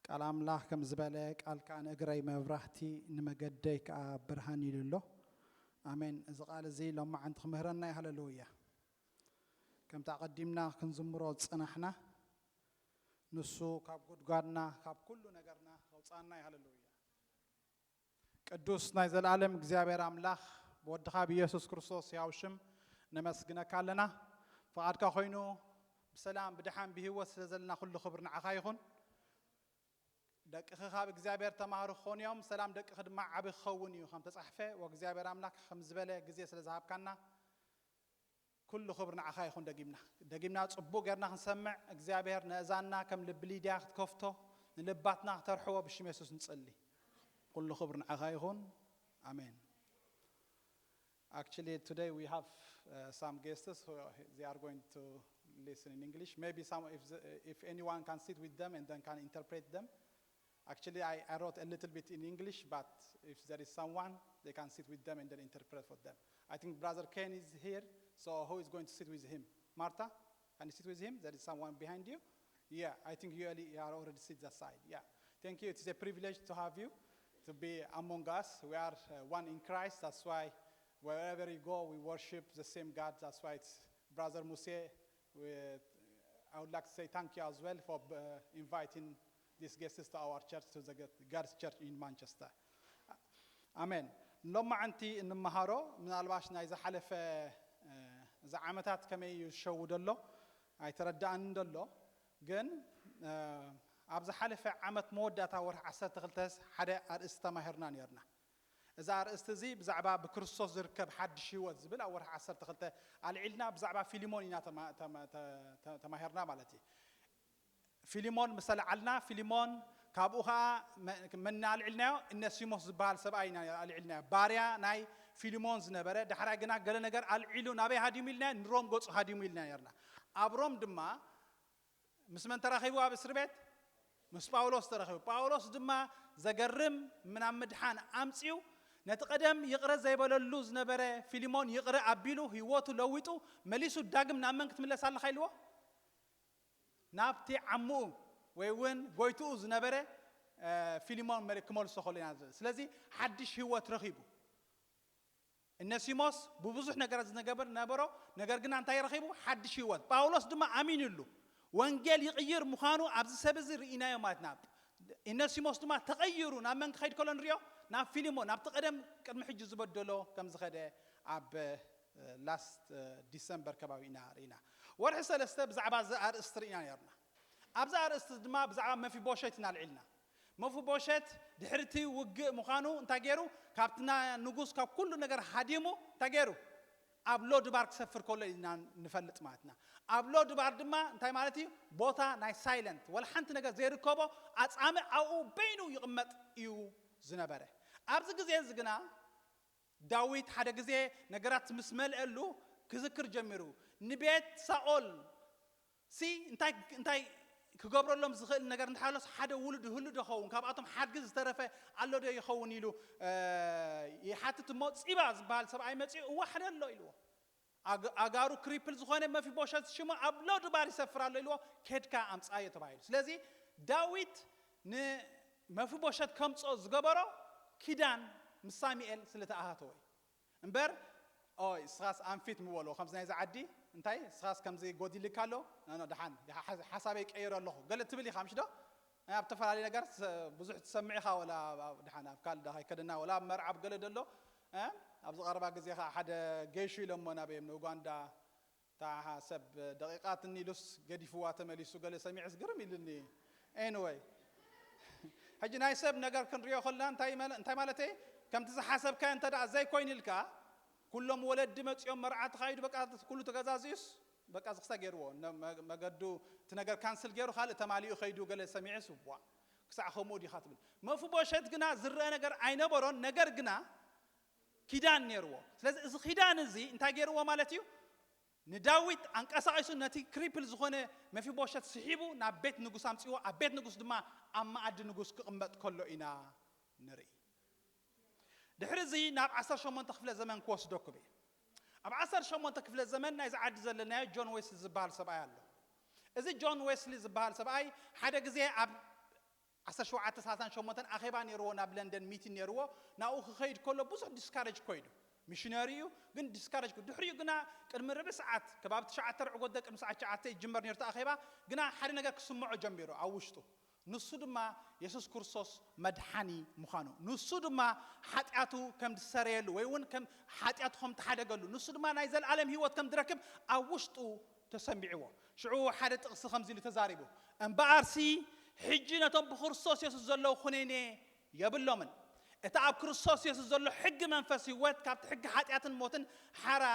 ቃል ኣምላኽ ከም ዝበለ፣ "ቃልካ ንእግረይ መብራህቲ፣ ንመገደይ ከኣ ብርሃን" ኢሉ ኣሎ። ኣሜን። እዚ ቃል እዚ ሎማዓንቲ ክምህረና እዩ። ሃለሉያ። ከምቲ ኣቐዲምና ክንዝምሮ ዝጸናሕና፣ ንሱ ካብ ጉድጓድና፣ ካብ ኩሉ ነገርና ከውጽኣና እዩ። ሃለሉያ። ቅዱስ ናይ ዘለኣለም እግዚኣብሔር ኣምላኽ፣ ብወድኻ ብኢየሱስ ክርስቶስ ሕያው ሽም ነመስግነካ ኣለና። ፍቓድካ ኮይኑ ብሰላም ብደሓን ብህይወት ስለ ዘለና ኩሉ ክብሪ ንዓኻ ይኹን። ደቅኺ ካብ እግዚኣብሔር ተማሃሩ ክኾኑ እዮም፣ ሰላም ደቅኺ ድማ ዓቢ ክኸውን እዩ ከም ተጻሕፈ። ወእግዚኣብሔር ኣምላኽ ከም ዝበለ ግዜ ስለ ዝሃብካና ኩሉ ክብሪ ንዓኻ ይኹን። ደጊምና ደጊምና ጽቡቕ ጌርና ክንሰምዕ እግዚኣብሔር ነእዛንና ከም ልቢ ሊድያ ክትከፍቶ፣ ንልባትና ክተርሕዎ ብሽም የሱስ ንጽሊ። ኩሉ ክብሪ ንዓኻ ይኹን። ኣሜን። Actually, today we have uh, some guests who are, they are going to listen in English. Maybe some, if, the, if anyone can sit with them and then can interpret them. Actually, I, I wrote a little bit in English, but if there is someone, they can sit with them and then interpret for them. I think Brother Ken is here, so who is going to sit with him? Martha, can you sit with him? There is someone behind you. Yeah, I think you already, you are already sit that side. Yeah. Thank you. It is a privilege to have you, to be among us. We are uh, one in Christ. That's why wherever you go, we worship the same God. That's why it's Brother Muse. We, I would like to say thank you as well for uh, inviting these guests to our church, to the God's church in Manchester. ኣሜን። ሎማዓንቲ እንመሃሮ ምናልባሽ ናይ ዝሓለፈ፣ እ፣ እዚ ዓመታት ከመይ እዩ ዝሸው ደሎ ኣይተረዳእን ደሎ፣ ግን፣ እ፣ ኣብ ዝሓለፈ ዓመት መወዳእታ ወርሒ ዓሰርተ ክልተ ሓደ ኣርእስቲ ተማሂርና ነርና። እዚ ኣርእስቲ እዚ ብዛዕባ ብክርስቶስ ዝርከብ ሓድሽ ህይወት ዝብል ኣብ ወርሒ ዓሰርተ ክልተ ኣልዒልና ብዛዕባ ፊልሞን ኢና ተማ-፣ ተማ-፣ ተ-፣ ተ-፣ ተማሂርና ማለት እዩ። ፊልሞን ምስ ኣልዓልና፣ ፊልሞን ካብኡ ኸዓ መ-፣ መን ኣልዒልናዮ? እነሲሞስ ዝበሃል ሰብኣይ ኢና ኣልዒልናዮ። ባርያ ናይ ፊልሞን ዝነበረ፣ ዳሕራይ ግና ገለ ነገር ኣልዒሉ ናበይ ሃዲሙ ኢልና? ንሮም ገጹ ሃዲሙ ኢልና ነርና። ኣብ ሮም ድማ ምስ መን ተራኺቡ? ኣብ እስር ቤት ምስ ጳውሎስ ተራኺቡ። ጳውሎስ ድማ ዘገርም ምናብ ምድሓን ኣምጺኡ፣ ነቲ ቀደም ይቕረ ዘይበለሉ ዝነበረ ፊልሞን ይቕረ ኣቢሉ፣ ህይወቱ ለዊጡ፣ መሊሱ ዳግም ናብ መን ክትምለስ ኣለኻ ኢልዎ? ናብቲ ዓምኡ ወይ እውን ጎይትኡ ዝነበረ፣ እ፣ ፊልሞን መሪ-፣ ክመልሶ ከሎ ኢና ንርኢ። ስለዚ ሓድሽ ህይወት ረኺቡ። እነሲሞስ ብብዙሕ ነገራት ዝነገበር ነበሮ፣ ነገር ግና እንታይ ረኺቡ? ሓድሽ ህይወት። ጳውሎስ ድማ ኣሚኑሉ። ወንጌል ይቕይር ምዃኑ ኣብዚ ሰብ እዚ ርኢናዮ ማለት ኢና። እነሲሞስ ድማ ተቐይሩ ናብ መን ክኸይድ ከሎ ንሪኦ? ናብ ፊልሞን፣ ናብቲ ቀደም ቅድሚ ሕጂ ዝበደሎ ከም ዝኸደ ኣብ፣ እ፣ ላስት፣ እ፣ ዲሰምበር ከባቢ ኢና ርኢና። ወርሒ ሰለስተ ብዛዕባ እዚ ኣርእስቲ ርኢና ነርና። ኣብዚ ኣርእስቲ ድማ ብዛዕባ መፊቦሸት ኢና ኣልዒልና። መፊቦሸት ድሕሪ እቲ ውግእ ምዃኑ እንታይ ገይሩ? ካብቲ ና-፣ ንጉስ ካብ ኩሉ ነገር ሃዲሙ እንታይ ገይሩ? ኣብ ሎድባር ክሰፍር ከሎ ኢና ንፈልጥ ማለት ኢና። ኣብ ሎድባር ድማ እንታይ ማለት እዩ? ቦታ ናይ ሳይለንት፣ ወላ ሓንቲ ነገር ዘይርከቦ ኣጻምእ ኣብኡ በይኑ ይቕመጥ እዩ ዝነበረ። ኣብዚ ግዜ እዚ ግና ዳዊት ሓደ ግዜ ነገራት ምስ መልአሉ ክዝክር ጀሚሩ። ንቤት ሳኦል ሲ እንታይ፣ እንታይ ክገብረሎም ዝኽእል ነገር እንተሃለስ ሓደ ውሉድ ይህሉ ዶ ይኸውን? ካብኣቶም ሓድጊ ዝተረፈ ኣሎ ዶ ይኸውን? ኢሉ፣ እ፣ ይሓትት እሞ ጺባ ዝበሃል ሰብኣይ መጺኡ፣ "እወ፣ ሓደ ኣሎ" ኢልዎ። ኣግ-፣ ኣጋሩ ክሪፕል ዝኾነ መፊቦሸት ሽሙ ኣብ ሎድባር ይሰፍር ኣሎ ኢልዎ፣ "ኬድካ ኣምጽኣዮ" ተባሂሉ። ስለዚ ዳዊት ንመፊቦሸት ከምጽኦ ዝገበሮ ኪዳን ምስ ሳሙኤል ስለ ተኣታተወ እዩ። እምበር፣ ኦይ፣ እስኻስ ኣንፊት ምበሎ፣ ከምዚ ናይዚ ዓዲ፣ እንታይ፣ እስኻስ ከምዚ ጎዲልካ ኣሎ? ኖ፣ ኖ፣ ደሓን፣ ደሓ-፣ ሓሳበይ ቀይረ ኣለኹ። ገለ ትብል ኢኻ፣ ምሽ ዶ? ኣብ ተፈላለዩ ነገር ስ-፣ ብዙሕ ትሰምዕ ኢኻ፣ ወላ ኣብ፣ ኣብ፣ ደሓን፣ ኣብ ካልእ ዳ ከይከደና፣ ወላ ኣብ መርዓ፣ ኣብ ገለ ደሎ፣ እ? ኣብዚ ቀረባ ግዜ ኸዓ ሓደ ገይሹ ኢሎሞ ናበይ፣ ንኡጋንዳ፣ እታ ሰብ ደቂቃት እኒሉስ ገዲፍዋ ተመሊሱ ገለ ሰሚዐስ ግርም ኢሉኒ። ኤኒወይ፣ ሕጂ ናይ ሰብ ነገር ክንሪኦ ከለና እንታይ መለ-፣ እንታይ ማለት እየ? ከምቲ ዝሓሰብካዮ እንተ ደኣ ዘይኮይኑ ኢልካ፣ ኩሎም ወለዲ መጺኦም መርዓ ተኻይዱ፣ በቃ ኩሉ ተገዛዚኡስ፣ በቃ ዝኽሳ ገይርዎ። ነ-፣ መ-፣ መገዱ እቲ ነገር ካንስል ገይሩ ካልእ ተማሊኡ ከይዱ ገለ ሰሚዐስ፣ ዋ፣ ክሳዕ ከምኡ ዲኻ ትብል። መፍቦሸት ግና ዝረአ ነገር ኣይነበሮን፣ ነገር ግና ኪዳን ነይርዎ። ስለዚ እዚ ኪዳን እዚ እንታይ ገይርዎ ማለት እዩ? ንዳዊት ኣንቀሳቒሱ ነቲ ክሪፕል ዝኾነ መፊቦሸት ስሒቡ ናብ ቤት ንጉስ ኣምጺዎ፣ ኣብ ቤት ንጉስ ድማ ኣብ መኣዲ ንጉስ ክቕመጥ ከሎ ኢና ንርኢ። ድሕሪ እዚ ናብ ዓሰርተ ሸሞንተ ክፍለ ዘመን ክወስደኩም እየ። ኣብ ዓሰርተ ሸሞንተ ክፍለ ዘመን ናይዚ ዓዲ ዘለናዮ ጆን ዌስሊ ዝበሃል ሰብኣይ ኣሎ። እዚ ጆን ዌስሊ ዝበሃል ሰብኣይ ሓደ ግዜ ኣብ ዓሰርተ ሸውዓተ ሰላሳን ሸሞንተን ኣኼባ ነይርዎ፣ ናብ ለንደን ሚቲን ነይርዎ። ናብኡ ክኸይድ ከሎ ብዙሕ ዲስካሬጅ ኮይዱ። ሚሽነሪ እዩ፣ ግን ዲስካሬጅ ኮይዱ። ድሕሪኡ ግና ቅድሚ ርብዒ ሰዓት፣ ከባቢ ትሽዓተ ርዕጎ ቅድሚ ሰዓት ትሽዓተ ይጅመር ነይሩ እቲ ኣኼባ። ግና ሓደ ነገር ክስምዖ ጀሚሩ ኣብ ውሽጡ። ንሱ ድማ የሱስ ክርስቶስ መድሓኒ ምዃኑ፣ ንሱ ድማ ሓጢኣቱ ከም ዝሰረየሉ ወይ እውን ከም ሓጢኣቱ ከም ተሓደገሉ፣ ንሱ ድማ ናይ ዘለኣለም ህይወት ከም ዝረክብ ኣብ ውሽጡ ተሰሚዕዎ። ሽዑ ሓደ ጥቕሲ ከምዚ ኢሉ ተዛሪቡ፣ እምበኣርሲ ሕጂ ነቶም ብክርስቶስ የሱስ ዘለዉ ኩነኔ የብሎምን። እቲ ኣብ ክርስቶስ የሱስ ዘሎ ሕጊ መንፈስ ህይወት ካብቲ ሕጊ ሓጢኣትን ሞትን ሓራ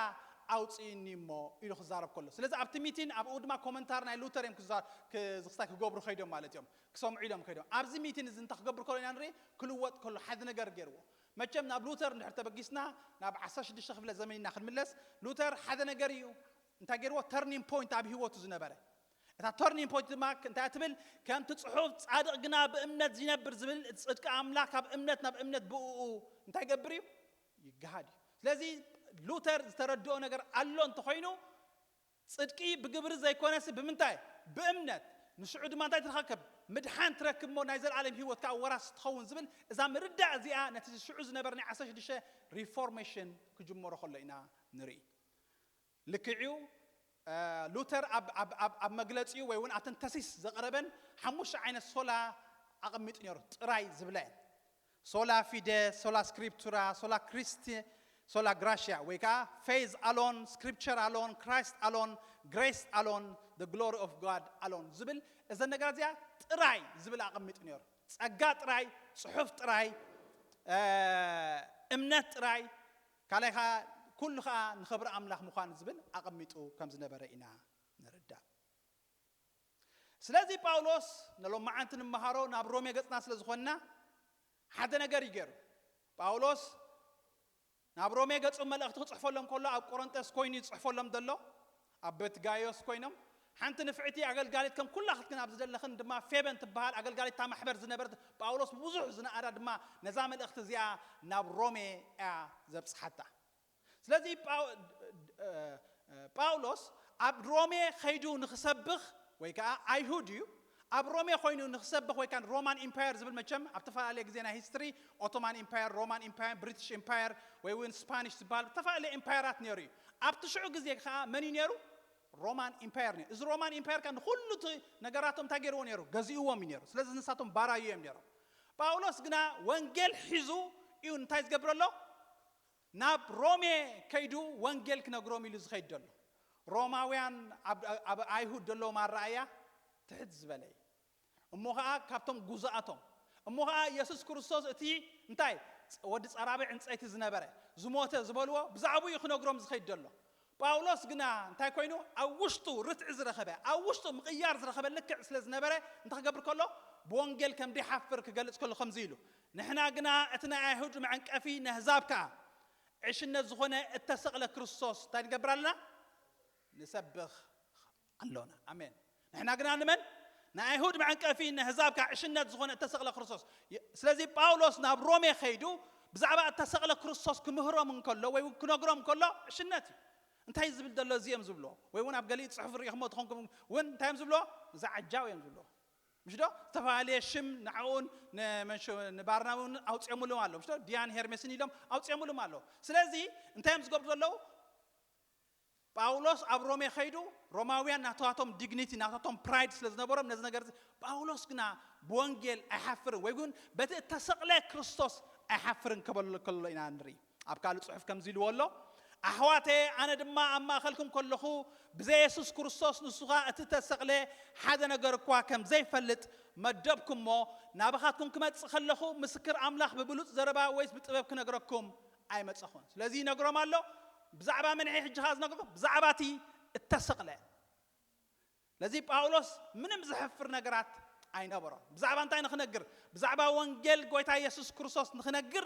ኣውፅእኒ እሞ ኢሉ ክዛረብ ከሎ፣ ስለዚ ኣብቲ ሚቲን ኣብኡ ድማ ኮመንታር ናይ ሉተር እዮም ክዛ- ክ- ዝክስታይ ክገብሩ ከይዶም ማለት እዮም፣ ክሰምዑ ኢሎም ከይዶም። ኣብዚ ሚቲን እዚ እንታይ ክገብር ከሎ ኢና ንርኢ፣ ክልወጥ ከሎ ሓደ ነገር ገይርዎ። መቸም ናብ ሉተር እንድሕር ተበጊስና ናብ ዓሰርተ ሽዱሽተ ክፍለ ዘመን ኢና ክንምለስ። ሉተር ሓደ ነገር እዩ እንታይ ገይርዎ፣ ተርኒንግ ፖይንት ኣብ ህይወቱ ዝነበረ። እታ ተርኒንግ ፖይንት ድማ እንታይ ትብል? ከምቲ ጽሑፍ ጻድቕ ግና ብእምነት ዝነብር ዝብል፣ ጽድቂ ኣምላኽ ካብ እምነት ናብ እምነት ብእኡ እንታይ ይገብር እዩ? ይገሃድ እዩ። ስለዚ ሉተር ዝተረድኦ ነገር ኣሎ እንተኾይኑ፣ ጽድቂ ብግብሪ ዘይኮነስ ብምንታይ? ብእምነት። ንሽዑ ድማ እንታይ ትረከብ? ምድሓን ትረክብ እሞ ናይ ዘለኣለም ህይወት ከዓ ወራስ ትኸውን ዝብል እዛ ምርዳእ እዚኣ ነቲ ሽዑ ዝነበረ ናይ ዓሰርተ ሽዱሽተ ሪፎርሜሽን ክጅመሮ ከሎ ኢና ንርኢ። ልክዕዩ ሉተር ኣብ መግለጺኡ ወይ እውን ኣብተን ተሲስ ዘቕረበን ሓሙሽተ ዓይነት ሶላ ኣቐሚጡ ነይሩ። ጥራይ ዝብለ ሶላ ፊደ፣ ሶላ ስክሪፕቱራ፣ ሶላ ክሪስቲ፣ ሶላ ግራሽያ ወይ ከዓ ፌዝ ኣሎን፣ ስክሪፕቸር ኣሎን፣ ክራይስት ኣሎን፣ ግሬስ ኣሎን፣ ግሎሪ ኦፍ ጋድ ኣሎን ዝብል እዘን ነገራት እዚኣ ጥራይ ዝብል ኣቐሚጡ ነይሩ። ጸጋ ጥራይ፣ ጽሑፍ ጥራይ፣ እምነት ጥራይ፣ ካልኣይ ከዓ ኩሉ ከዓ ንኽብሪ ኣምላኽ ምዃን ዝብል ኣቐሚጡ ከም ዝነበረ ኢና ንርዳእ። ስለዚ ጳውሎስ ንሎማዓንቲ ንመሃሮ ናብ ሮሜ ገጽና ስለ ዝኾንና ሓደ ነገር እዩ ገይሩ። ጳውሎስ ናብ ሮሜ ገጹ መልእኽቲ ክጽሕፈሎም ከሎ ኣብ ቆሮንጦስ ኮይኑ ይጽሕፈሎም ዘሎ፣ ኣብ ቤት ጋዮስ ኮይኖም። ሓንቲ ንፍዕቲ ኣገልጋሊት ከም ኩላኽትክን ኣብዚ ዘለኽን ድማ ፌበን ትበሃል ኣገልጋሊት እታ ማሕበር ዝነበረት ጳውሎስ ብዙሕ ዝነኣዳ ድማ ነዛ መልእኽቲ እዚኣ ናብ ሮሜ እያ ዘብጽሓታ። ስለዚ ጳውሎስ ኣብ ሮሜ ከይዱ ንክሰብኽ ወይ ከዓ ኣይሁድ እዩ ኣብ ሮሜ ኮይኑ ንክሰብኽ ወይ ከዓ ሮማን ኢምፓየር ዝብል መቸም ኣብ ተፈላለየ ግዜ ናይ ሂስትሪ ኦቶማን ኢምፓየር፣ ሮማን ኢምፓየር፣ ብሪቲሽ ኢምፓየር ወይ እውን ስፓኒሽ ዝበሃል ዝተፈላለየ ኢምፓየራት ነይሩ እዩ። ኣብቲ ሽዑ ግዜ ከዓ መን እዩ ነይሩ? ሮማን ኢምፓየር ነይሩ። እዚ ሮማን ኢምፓየር ከዓ ንኩሉ እቲ ነገራቶም እንታይ ገይርዎ ነይሩ? ገዚእዎም እዩ ነይሩ። ስለዚ ንሳቶም ባራዩ እዮም ነይሮም። ጳውሎስ ግና ወንጌል ሒዙ እዩ እንታይ ዝገብረሎ? ናብ ሮሜ ከይዱ ወንጌል ክነግሮም ኢሉ ዝኸይድ ዘሎ። ሮማውያን ኣብ ኣይሁድ ዘለዎም ኣረኣያ ትሕት ዝበለ እዩ። እሞ ኸዓ ካብቶም ጉዛኣቶም፣ እሞ ኸዓ የሱስ ክርስቶስ እቲ እንታይ ወዲ ጸራቢ ዕንፀይቲ ዝነበረ ዝሞተ ዝበልዎ ብዛዕባኡ እዩ ክነግሮም ዝኸይድ ዘሎ። ጳውሎስ ግና እንታይ ኮይኑ ኣብ ውሽጡ ርትዒ ዝረኸበ ኣብ ውሽጡ ምቕያር ዝረኸበ ልክዕ ስለ ዝነበረ እንታይ ክገብር ከሎ ብወንጌል ከም ደይሓፍር ክገልጽ ከሎ ከምዚ ኢሉ ንሕና ግና እቲ ናይ ኣይሁድ መዐንቀፊ ነህዛብ ከኣ ዕሽነት ዝኾነ እተሰቕለ ክርስቶስ እንታይ ንገብር ኣለና? ንሰብኽ ኣሎና። ኣሜን። ንሕና ግና ንመን? ንኣይሁድ መዐንቀፊ፣ ንኣህዛብ ከዓ ዕሽነት ዝኾነ እተሰቕለ ክርስቶስ። ስለዚ ጳውሎስ ናብ ሮሜ ከይዱ ብዛዕባ እተሰቕለ ክርስቶስ ክምህሮም እንከሎ ወይ እውን ክነግሮም እንከሎ ዕሽነት እዩ። እንታይ ዝብል ዘሎ እዚ እዮም ዝብሎ? ወይ እውን ኣብ ገሊእ ፅሑፍ ርኢኹሞ ትኾንኩም እውን እንታይ እዮም ዝብሎ? እዚ ዓጃው እዮም ዝብሎ። ምሽ ዶ? ዝተፈላለየ ሽም ንዓኡን ንባርናባን ኣውፅኦምሎም ኣሎ። ምሽ ዶ? ዲያን ሄርሜስን ኢሎም ኣውፅኦምሎም ኣሎ። ስለዚ እንታይ እዮም ዝገብሩ ዘለዉ? ጳውሎስ ኣብ ሮሜ ከይዱ ሮማውያን ናታቶም ዲግኒቲ ናታቶም ፕራይድ ስለ ዝነበሮም ነዚ ነገር እዚ ጳውሎስ ግና ብወንጌል ኣይሓፍርን ወይ እውን በቲ እተሰቕለ ክርስቶስ ኣይሓፍርን ክበሎ ከሎ ኢና ንርኢ። ኣብ ካልእ ጽሑፍ ከምዚ ኢልዎ ኣሎ፣ ኣሕዋተየ ኣነ ድማ ኣብ ማእኸልኩም ከለኹ ብዘይ የሱስ ክርስቶስ ንሱ ኸኣ እቲ እተሰቕለ ሓደ ነገር እኳ ከም ዘይፈልጥ መደብኩሞ ናባኻትኩም ክመጽእ ከለኹ ምስክር ኣምላኽ ብብሉጽ ዘረባ ወይስ ብጥበብ ክነግረኩም ኣይመጸኹን። ስለዚ ይነግሮም ኣሎ ብዛዕባ መንሐ ሕጂ ኸዓ ዝነግርኩም ብዛዕባ እቲ እተሰቕለ። ስለዚ ጳውሎስ ምንም ዘሕፍር ነገራት ኣይነበሮን። ብዛዕባ እንታይ ንኽነግር? ብዛዕባ ወንጌል ጎይታ የሱስ ክርስቶስ ንኽነግር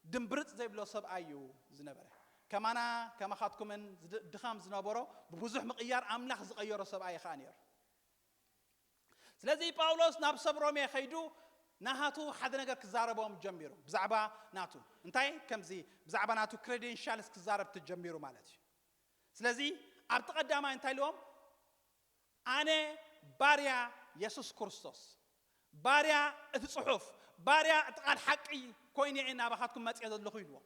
ድምብርጽ ዘይብሎ ሰብኣይ እዩ ዝነበረ። ከማና ከማኻትኩምን ድኻም ዝነበሮ ብብዙሕ ምቕያር ኣምላኽ ዝቐየሮ ሰብኣይ እዩ ኸዓ ነይሩ። ስለዚ ጳውሎስ ናብ ሰብ ሮሜ ከይዱ ናሃቱ ሓደ ነገር ክዛረቦም ጀሚሩ። ብዛዕባ ናቱ እንታይ ከምዚ ብዛዕባ ናቱ ክሬዴንሻልስ ክዛረብ ተጀሚሩ ማለት እዩ። ስለዚ ኣብቲ ቀዳማይ እንታይ ኢልዎም? ኣነ ባርያ የሱስ ክርስቶስ ባርያ እቲ ጽሑፍ፣ ባርያ እቲ ቃል ሓቂ ኮይነ እየ ናባኻትኩም መጽየ ዘለኹ ኢልዎ።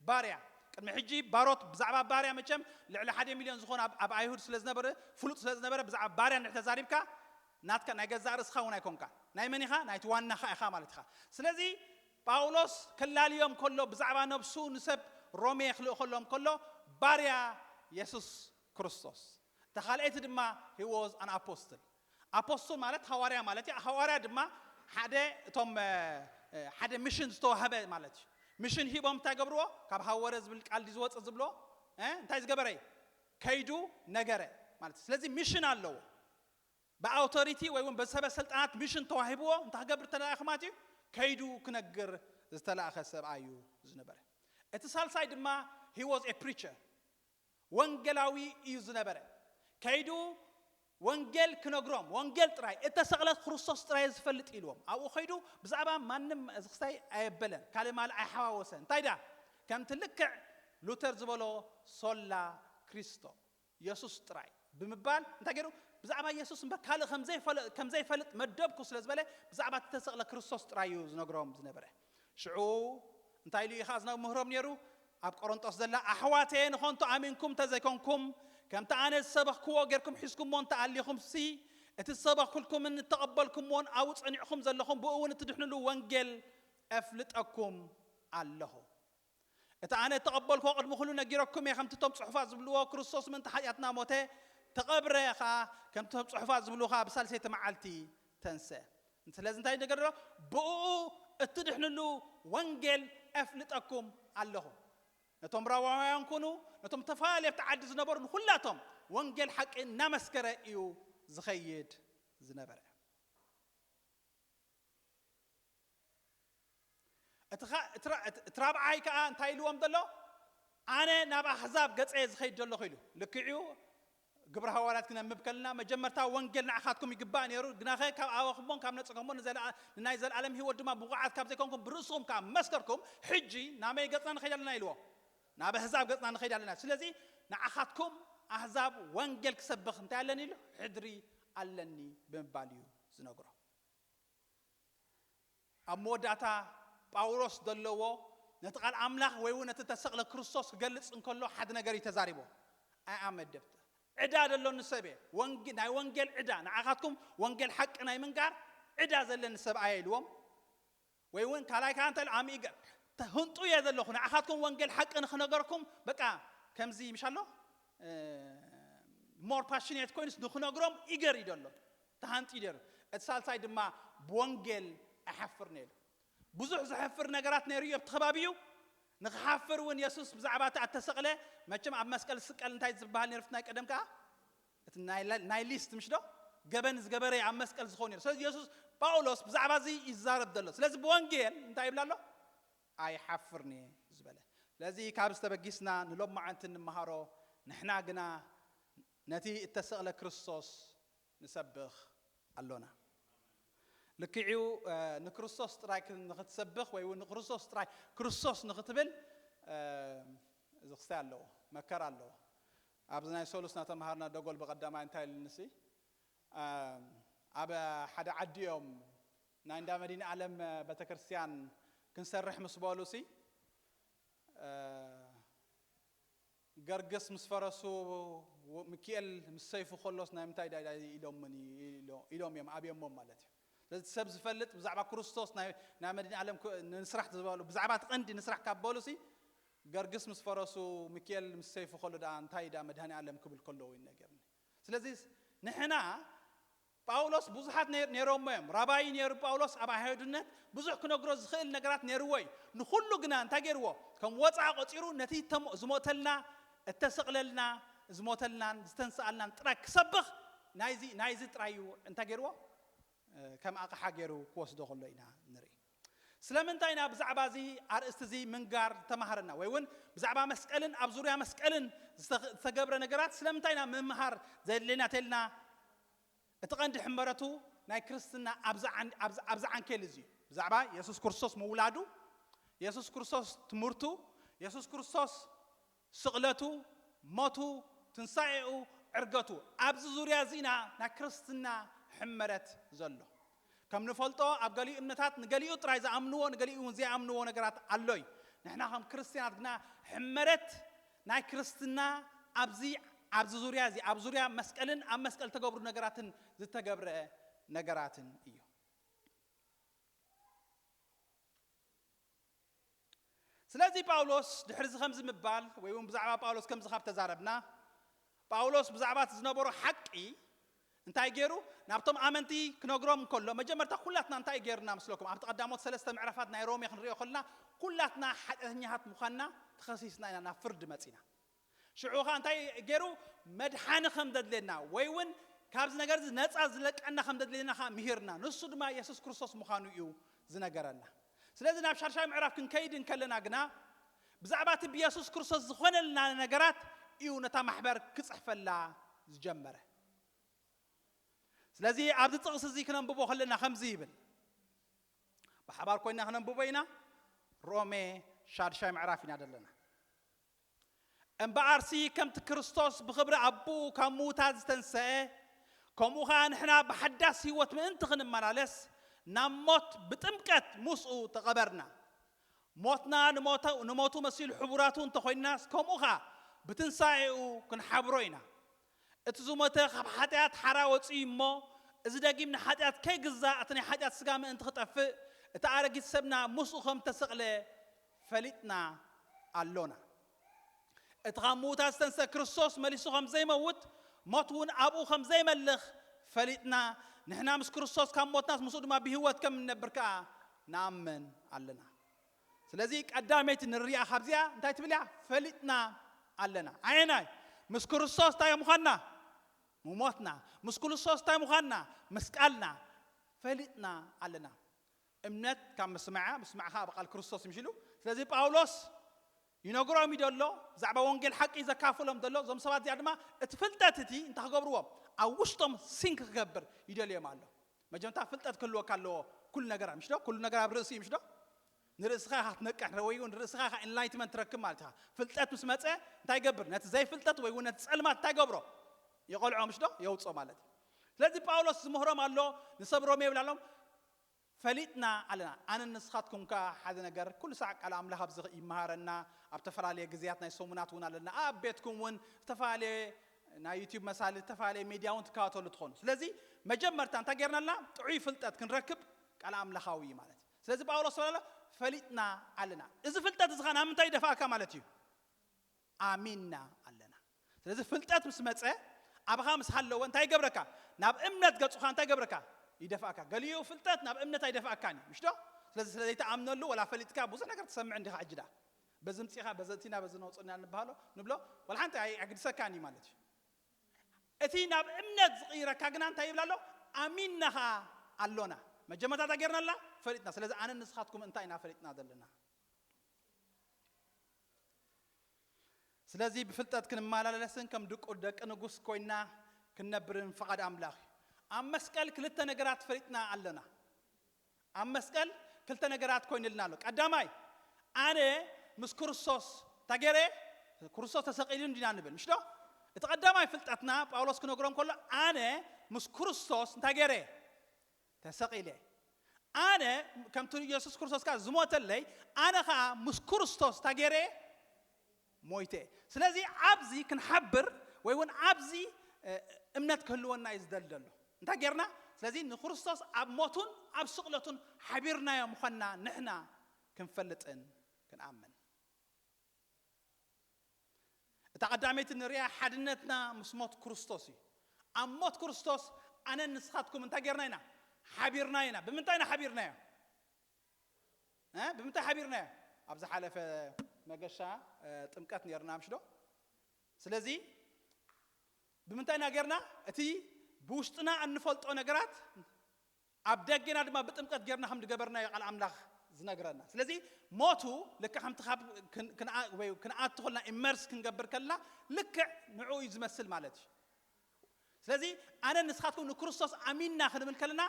ባርያ ቅድሚ ሕጂ ባሮት፣ ብዛዕባ ባርያ መቸም ልዕሊ ሓደ ሚልዮን ዝኾነ ኣብ- ኣብ ኣይሁድ ስለ ዝነበረ፣ ፍሉጥ ስለ ዝነበረ፣ ብዛዕባ ባርያ እንድሕር ተዛሪብካ ናትካ ናይ ገዛእ ርእስኻ እውን ኣይኮንካ። ናይ መን ኢኻ? ናይቲ ዋናኻ ኢኻ ማለት ኢኻ። ስለዚ ጳውሎስ ከላልዮም ከሎ ብዛዕባ ነብሱ ንሰብ ሮሜ ክልእኸሎም ከሎ ባርያ የሱስ ክርስቶስ፣ እታ ካልኣይቲ ድማ he was an apostle። ኣፖስቶል ማለት ሃዋርያ ማለት እዩ። ሃዋርያ ድማ ሓደ እቶም ሓደ ሚሽን ዝተዋህበ ማለት እዩ። ሚሽን ሂቦም እንታይ ገብርዎ? ካብ ሃወረ ዝብል ቃል ዝወፅእ ዝብሎ እንታይ ዝገበረ እዩ? ከይዱ ነገረ ማለት እዩ። ስለዚ ሚሽን ኣለዎ። ብኣውቶሪቲ ወይ እውን በሰበ ስልጣናት ሚሽን ተዋሂብዎ እንታይ ክገብር ተለኣኸ ማለት እዩ? ከይዱ ክነግር ዝተለኣኸ ሰብኣይ እዩ ዝነበረ። እቲ ሳልሳይ ድማ he was a preacher፣ ወንጌላዊ እዩ ዝነበረ። ከይዱ ወንጌል ክነግሮም፣ ወንጌል ጥራይ፣ እተሰቕለ ክርስቶስ ጥራይ ዝፈልጥ ኢልዎም። ኣብኡ ከይዱ ብዛዕባ ማንም እዚ ክስታይ ኣየበለን፣ ካልእ ማል ኣይሓዋወሰን። እንታይ ዳ ከምቲ ልክዕ ሉተር ዝበሎ ሶላ ክሪስቶ፣ የሱስ ጥራይ ብምባል እንታይ ገይሩ? ብዛዕባ የሱስ እምበር ካልእ ከም ዘይፈለ- ከም ዘይፈልጥ መደብኩ ስለ ዝበለ ብዛዕባ እተሰቕለ ክርስቶስ ጥራይ እዩ ዝነግሮም ዝነበረ። ሽዑ እንታይ ኢሉ ኢኻ ዝምህሮም ነይሩ? ኣብ ቆሮንጦስ ዘላ ኣሕዋተየ ንኾንቶ ኣሚንኩም እንተዘይኮንኩም፣ ከምቲ ኣነ ዝሰበኽክዎ ጌርኩም ሒዝኩሞ እንተኣሊኹም ሲ፣ እቲ ዝሰበኽኩልኩምን እተቐበልኩምዎን ኣብኡ ጸኒዕኹም ዘለኹም ብኡ እውን እትድሕንሉ ወንጌል እፍልጠኩም ኣለኹ። እቲ ኣነ እተቐበልክዎ ቅድሚ ኩሉ ነጊረኩም እየ፣ ከምቲ እቶም ጽሑፋት ዝብልዎ ክርስቶስ ምእንቲ ሓጢኣትና ሞተ፣ ተቐብረ ኸኣ ከምቲ እቶም ጽሑፋት ዝብልዎ ኸኣ ብሳልሰይቲ መዓልቲ ተንሰ። ስለዚ እንታይ ነገር ኣሎ? ብኡ እትድሕንሉ ወንጌል ኣፍልጠኩም ኣለኹ። ነቶም ሮማውያን ኩኑ ነቶም ተፈላለየ ኣብቲ ዓዲ ዝነበሩ ንኹላቶም ወንጌል ሓቂ እናመስከረ እዩ ዝኸይድ ዝነበረ። እቲ ኻ- እቲ ራ- እቲ- እቲ ራብዓይ ከዓ እንታይ ኢልዎም ዘሎ? ኣነ ናብ ኣሕዛብ ገጸ እየ ዝኸይድ ዘለኹ ኢሉ። ልክዕዩ ግብረ ሃዋርያት ክነንብብ ከለና መጀመርታ ወንጌል ንዓኻትኩም ይግባእ ነይሩ፣ ግናኸ ካብ ኣበኹሞን ካብ ነጸኩሞን ንዘለኣ- ንናይ ዘለኣለም ህይወት ድማ ብቑዓት ካብ ዘይኮንኩም ብርእስኹም ካብ መስከርኩም፣ ሕጂ ናመይ ገጽና ንኸይድ ኣለና ኢልዎ። ናብ ኣህዛብ ገጽና ንኸይድ ኣለና። ስለዚ ንዓኻትኩም ኣህዛብ ወንጌል ክሰብኽ እንታይ ኣለኒ ኢሉ? ሕድሪ ኣለኒ ብምባል እዩ ዝነግሮ። ኣብ መወዳእታ ጳውሎስ ዘለዎ ነቲ ቃል ኣምላኽ ወይ እውን ነቲ ተሰቕለ ክርስቶስ ክገልጽ እንከሎ ሓደ ነገር እዩ ተዛሪቦ። ኣይ ኣመደብተ ዕዳ ዘሎኒ ሰብ እየ። ወንጌ- ናይ ወንጌል ዕዳ፣ ንዓኻትኩም ወንጌል ሓቂ ናይ ምንጋር ዕዳ ዘለኒ ሰብ ኣየ ኢልዎም። ወይ እውን ካልኣይ ከዓ እንታይ ኢሉ? ኣምኢገር ተህንጡ እየ ዘለኹ ንዓኻትኩም ወንጌል ሓቂ ንክነገርኩም። በቃ ከምዚ ምሽ ኣሎ ሞር ፓሽኔት ኮይኑስ ንክነግሮም ኢገር እዩ ዘሎ። ተሃንጢ ደር እቲ ሳልሳይ ድማ ብወንጌል ኣይሓፍርን ኢሉ። ብዙሕ ዘሕፍር ነገራት ነይሩ እዩ ኣብቲ ከባቢ እዩ። ንክሓፍር እውን የሱስ ብዛዕባ እቲ ኣተሰቕለ፣ መቸም ኣብ መስቀል ዝስቀል እንታይ ዝበሃል ነይሩ ናይ ቀደም ከዓ እቲ ናይ ላ- ናይ ሊስት ምሽ ዶ ገበን ዝገበረ ኣብ መስቀል ዝኾን ነይሩ። ስለዚ የሱስ ጳውሎስ ብዛዕባ እዚ ይዛረብ ዘሎ። ስለዚ ብወንጌል እንታይ ይብላ ኣሎ? ኣይሓፍርን እየ ዝበለ። ስለዚ ካብ ዝተበጊስና ንሎማዓንቲ እንመሃሮ፣ ንሕና ግና ነቲ እተሰቕለ ክርስቶስ ንሰብኽ ኣሎና። ልክዕዩ ንክርስቶስ ጥራይ ክ- ንክትሰብኽ ወይ እውን ንክርስቶስ ጥራይ ክርስቶስ ንክትብል እዚ ክስታይ ኣለዎ፣ መከራ ኣለዎ። ኣብዚ ናይ ሰሉስ እናተምሃርና ደጎል ብቐዳማይ እንታይ ኢልንሲ ኣብ ሓደ ዓዲ እዮም ናይ እንዳ መዲና ዓለም ቤተክርስትያን ክንሰርሕ ምስ በሉ ሲ ገርግስ ምስ ፈረሱ ምኪኤል ምስ ሰይፉ ከሎስ ናይ ምንታይ ዳይዳይ ኢሎምን ኢሎም እዮም ኣብዮሞም ማለት እዩ። ስለዚ ሰብ ዝፈልጥ ብዛዕባ ክርስቶስ ናይ ናይ መድኃኔ ዓለም ክ- ንስራሕ ዝበሉ ብዛዕባ እቲ ቀንዲ ንስራሕ ካብ በሉ ሲ ገርግስ ምስ ፈረሱ ምኪኤል ምስ ሰይፉ ከሎ ደኣ እንታይ ደኣ መድኃኔ ዓለም ክብል ከለዉ ይነገርኒ። ስለዚ ንሕና ጳውሎስ ብዙሓት ነይ- ነይሮሞ እዮም። ራባይ ነይሩ ጳውሎስ ኣብ ኣይሁድነት ብዙሕ ክነግሮ ዝኽእል ነገራት ነይርዎ እዩ። ንኹሉ ግና እንታይ ገይርዎ? ከም ወፃኢ ቆፂሩ ነቲ ተሞ- ዝሞተልና እተሰቕለልና ዝሞተልናን ዝተንስኣልናን ጥራይ ክሰብኽ ናይዚ ናይዚ ጥራይ እዩ እንታይ ገይርዎ? ከም ኣቕሓ ገይሩ ክወስዶ ከሎ ኢና ንርኢ። ስለምንታይ ኢና ብዛዕባ እዚ ኣርእስቲ እዚ ምንጋር ዝተማሃረና ወይ እውን ብዛዕባ መስቀልን ኣብ ዙርያ መስቀልን ዝተገ- ዝተገብረ ነገራት ስለምንታይ ኢና ምምሃር ዘድልየና ተልና? እቲ ቀንዲ ሕመረቱ ናይ ክርስትና ኣብዚ ዓን- ኣብዚ- ኣብዚ ዓንኬል እዚ እዩ። ብዛዕባ የሱስ ክርስቶስ ምውላዱ፣ የሱስ ክርስቶስ ትምህርቱ፣ የሱስ ክርስቶስ ስቕለቱ፣ ሞቱ፣ ትንሳኤኡ፣ ዕርገቱ፣ ኣብዚ ዙርያ እዚ ኢና ናይ ክርስትና ሕመረት ዘሎ። ከም ንፈልጦ ኣብ ገሊኡ እምነታት ንገሊኡ ጥራይ ዝኣምንዎ ንገሊኡ እውን ዘይኣምንዎ ነገራት ኣሎ እዩ። ንሕና ከም ክርስትያናት ግና ሕመረት ናይ ክርስትና ኣብዚ ኣብዚ ዙርያ እዚ ኣብ ዙርያ መስቀልን ኣብ መስቀል ተገብሩ ነገራትን ዝተገብረ ነገራትን እዩ። ስለዚ ጳውሎስ ድሕሪ እዚ ከምዚ ምባል ወይ እውን ብዛዕባ ጳውሎስ ከምዚ ካብ ተዛረብና ጳውሎስ ብዛዕባ እቲ ዝነበሮ ሓቂ እንታይ ገይሩ ናብቶም ኣመንቲ ክነግሮም እንከሎ መጀመርታ ኩላትና እንታይ ገይርና ምስለኩም ኣብቲ ቀዳሞት ሰለስተ ምዕራፋት ናይ ሮሜ ክንሪኦ ከለና ኩላትና ሓጢኣተኛታት ምዃንና ተኸሲስና ኢና ናብ ፍርዲ መፂና። ሽዑ ኸዓ እንታይ ገይሩ መድሓኒ ከም ዘድልየና ወይ እውን ካብዚ ነገር እዚ ነፃ ዝለቀና ከም ዘድልየና ኸዓ ምሂርና ንሱ ድማ የሱስ ክርስቶስ ምዃኑ እዩ ዝነገረና። ስለዚ ናብ ሻድሻይ ምዕራፍ ክንከይድ እንከለና ግና ብዛዕባ እቲ ብየሱስ ክርስቶስ ዝኾነልና ነገራት እዩ ነታ ማሕበር ክፅሕፈላ ዝጀመረ። ስለዚ ኣብዚ ጥቕሲ እዚ ክነንብቦ ከለና ከምዚ ይብል። ብሓባር ኮይና ክነንብቦ ኢና። ሮሜ ሻድሻይ ምዕራፍ ኢና ዘለና። እምበኣርሲ ከምቲ ክርስቶስ ብኽብሪ ኣቦኡ ካብ ምዉታት ዝተንስአ፣ ከምኡ ኸኣ ንሕና ብሓዳስ ህይወት ምእንቲ ክንመላለስ ናብ ሞት ብጥምቀት ምስኡ ተቐበርና። ሞትና ንሞተ- ንሞቱ መሲሉ ሕቡራቱ እንተኾይንናስ ከምኡ ኸኣ ብትንሳኤኡ ክንሓብሮ ኢና። እቲ ዝሞተ ካብ ሓጢኣት ሓራ ወፂኡ እሞ እዚ ደጊም ንሓጢኣት ከይግዛእ እቲ ናይ ሓጢኣት ስጋ ምእንቲ ክጠፍእ እቲ ኣረጊት ሰብና ምስኡ ከም ተሰቕለ ፈሊጥና ኣሎና። እቲ ካብ ምዉታት ዝተንስአ ክርስቶስ መሊሱ ከም ዘይመውት ሞት እውን ኣብኡ ከም ዘይመልኽ ፈሊጥና ንሕና ምስ ክርስቶስ ካብ ሞትናስ ምስኡ ድማ ብህይወት ከም እንነብር ከኣ ንኣምን ኣለና። ስለዚ ቀዳመይቲ ንሪኣ ካብዚኣ እንታይ ትብል እያ? ፈሊጥና ኣለና። ኣየናይ? ምስ ክርስቶስ እንታይ ምዃንና? ምሞትና። ምስ ክርስቶስ እንታይ ምዃንና? ምስቃልና ፈሊጥና ኣለና። እምነት ካብ ምስማዓ ምስማዕኻ ብቃል ክርስቶስ ምሽሉ። ስለዚ ጳውሎስ ይነግሮም እዩ ደሎ ብዛዕባ ወንጌል ሓቂ ዘካፍሎም ደሎ እዞም ሰባት እዚኣ ድማ እቲ ፍልጠት እቲ እንታይ ክገብርዎም ኣብ ውሽጦም ሲንክ ክገብር ይደልዮም ኣሎ። መጀመርታ ፍልጠት ክህልወካ ኣለዎ። ኩሉ ነገር ምሽ ዶ ኩሉ ነገር ኣብ ርእሲ እዩ ምሽ ዶ ንርእስኻ ኢኻ ክትነቅሕ ወይ እውን ርእስኻ ኢኻ ኢንላይትመንት ትረክብ ማለት ኢኻ። ፍልጠት ምስ መፀ እንታይ ይገብር? ነቲ ዘይፍልጠት ወይ እውን ነቲ ፀልማት እንታይ ይገብሮ? ይቐልዖ ምሽ ዶ የውፅኦ ማለት እዩ። ስለዚ ጳውሎስ ዝምህሮም ኣሎ ንሰብ ሮሜ ይብላሎም ፈሊጥና ኣለና። ኣነ ንስኻትኩም ከ ሓደ ነገር ኩሉ ሳዕ ቃል ኣምላኽ ኣብዚ ይመሃረና ኣብ ተፈላለየ ግዜያት ናይ ሰሙናት እውን ኣለና ኣብ ቤትኩም እውን ዝተፈላለየ ናይ ዩቲዩብ መሳሊ ዝተፈላለየ ሚድያ እውን ትከታተሉ ትኾኑ። ስለዚ መጀመርታ እንታይ ጌርና ኣለና? ጥዑይ ፍልጠት ክንረክብ ቃል ኣምላኻዊ እዩ ማለት እዩ። ስለዚ ጳውሎስ ስለ ፈሊጥና ኣለና። እዚ ፍልጠት እዚ ኸ ናብ ምንታይ ይደፋእካ ማለት እዩ? ኣሚንና ኣለና። ስለዚ ፍልጠት ምስ መፀ ኣብኻ ምስ ሃለወ እንታይ ይገብረካ? ናብ እምነት ገፁኻ እንታይ ይገብረካ? ይደፋእካ። ገሊኡ ፍልጠት ናብ እምነት ኣይደፋእካን እዩ ምሽ ዶ? ስለዚ ስለ ዘይተኣምነሉ ወላ ፈሊጥካ ብዙሕ ነገር ትሰምዕ እንዲኻ ሕጂ ዳ በዚ ምፅኻ በዘቲና በዚ ነውፅና ንበሃሎ ንብሎ ወላ ሓንቲ ኣይ- ኣግድሰካን እዩ ማለት እዩ። እቲ ናብ እምነት ዝቕይረካ ግና እንታይ ይብላ ኣሎ? ኣሚንና ኸዓ ኣሎና። መጀመርታ እንታይ ጌርና ኣላ? ፈሊጥና። ስለዚ ኣነ ንስኻትኩም እንታይ ኢና ፈሊጥና ዘለና? ስለዚ ብፍልጠት ክንመላለስን ከም ድቁ ደቂ ንጉስ ኮይና ክንነብርን ፍቓድ ኣምላኽ እዩ። ኣብ መስቀል ክልተ ነገራት ፈሊጥና ኣለና። ኣብ መስቀል ክልተ ነገራት ኮይንልና ኣሎ። ቀዳማይ ኣነ ምስ ክርስቶስ እንታይ ገይረ? ክርስቶስ ተሰቒሉ እንዲና ንብል ምሽ ዶ? እቲ ቀዳማይ ፍልጠትና ጳውሎስ ክነግሮም ከሎ ኣነ ምስ ክርስቶስ እንታይ ገይረ? ተሰቒለ። ኣነ ከምቲ ኢየሱስ ክርስቶስ ከኣ ዝሞተለይ ኣነ ኸኣ ምስ ክርስቶስ እንታይ ገይረ? ሞይተ። ስለዚ ኣብዚ ክንሓብር ወይ እውን ኣብዚ እምነት ክህልወና እዩ ዝደሊ ዘሎ። እንታይ ጌርና? ስለዚ ንክርስቶስ ኣብ ሞቱን ኣብ ስቕለቱን ሓቢርናዮ ምዃንና ንሕና ክንፈልጥን ክንኣምን። እታ ቀዳመይቲ ንሪኣ ሓድነትና ምስ ሞት ክርስቶስ እዩ። ኣብ ሞት ክርስቶስ ኣነን ንስኻትኩም እንታይ ጌርና ኢና? ሓቢርና ኢና። ብምንታይ ኢና ሓቢርናዮ? እ? ብምንታይ ሓቢርናዮ? ኣብ ዝሓለፈ መገሻ ጥምቀት ነርና ምሽ ዶ? ስለዚ ብምንታይ ኢና ጌርና? እቲ ብውሽጥና እንፈልጦ ነገራት ኣብ ደገና ድማ ብጥምቀት ጌርና ከም ዝገበርናዮ ቃል ኣምላኽ ዝነግረና። ስለዚ ሞቱ ልክዕ ከምቲ ካብ ክንኣቱ ከልና ኢመርስ ክንገብር ከልና ልክዕ ንዕኡ እዩ ዝመስል ማለት እዩ። ስለዚ ኣነ ንስኻትኩም ንክርስቶስ ኣሚንና ክንብል ከለና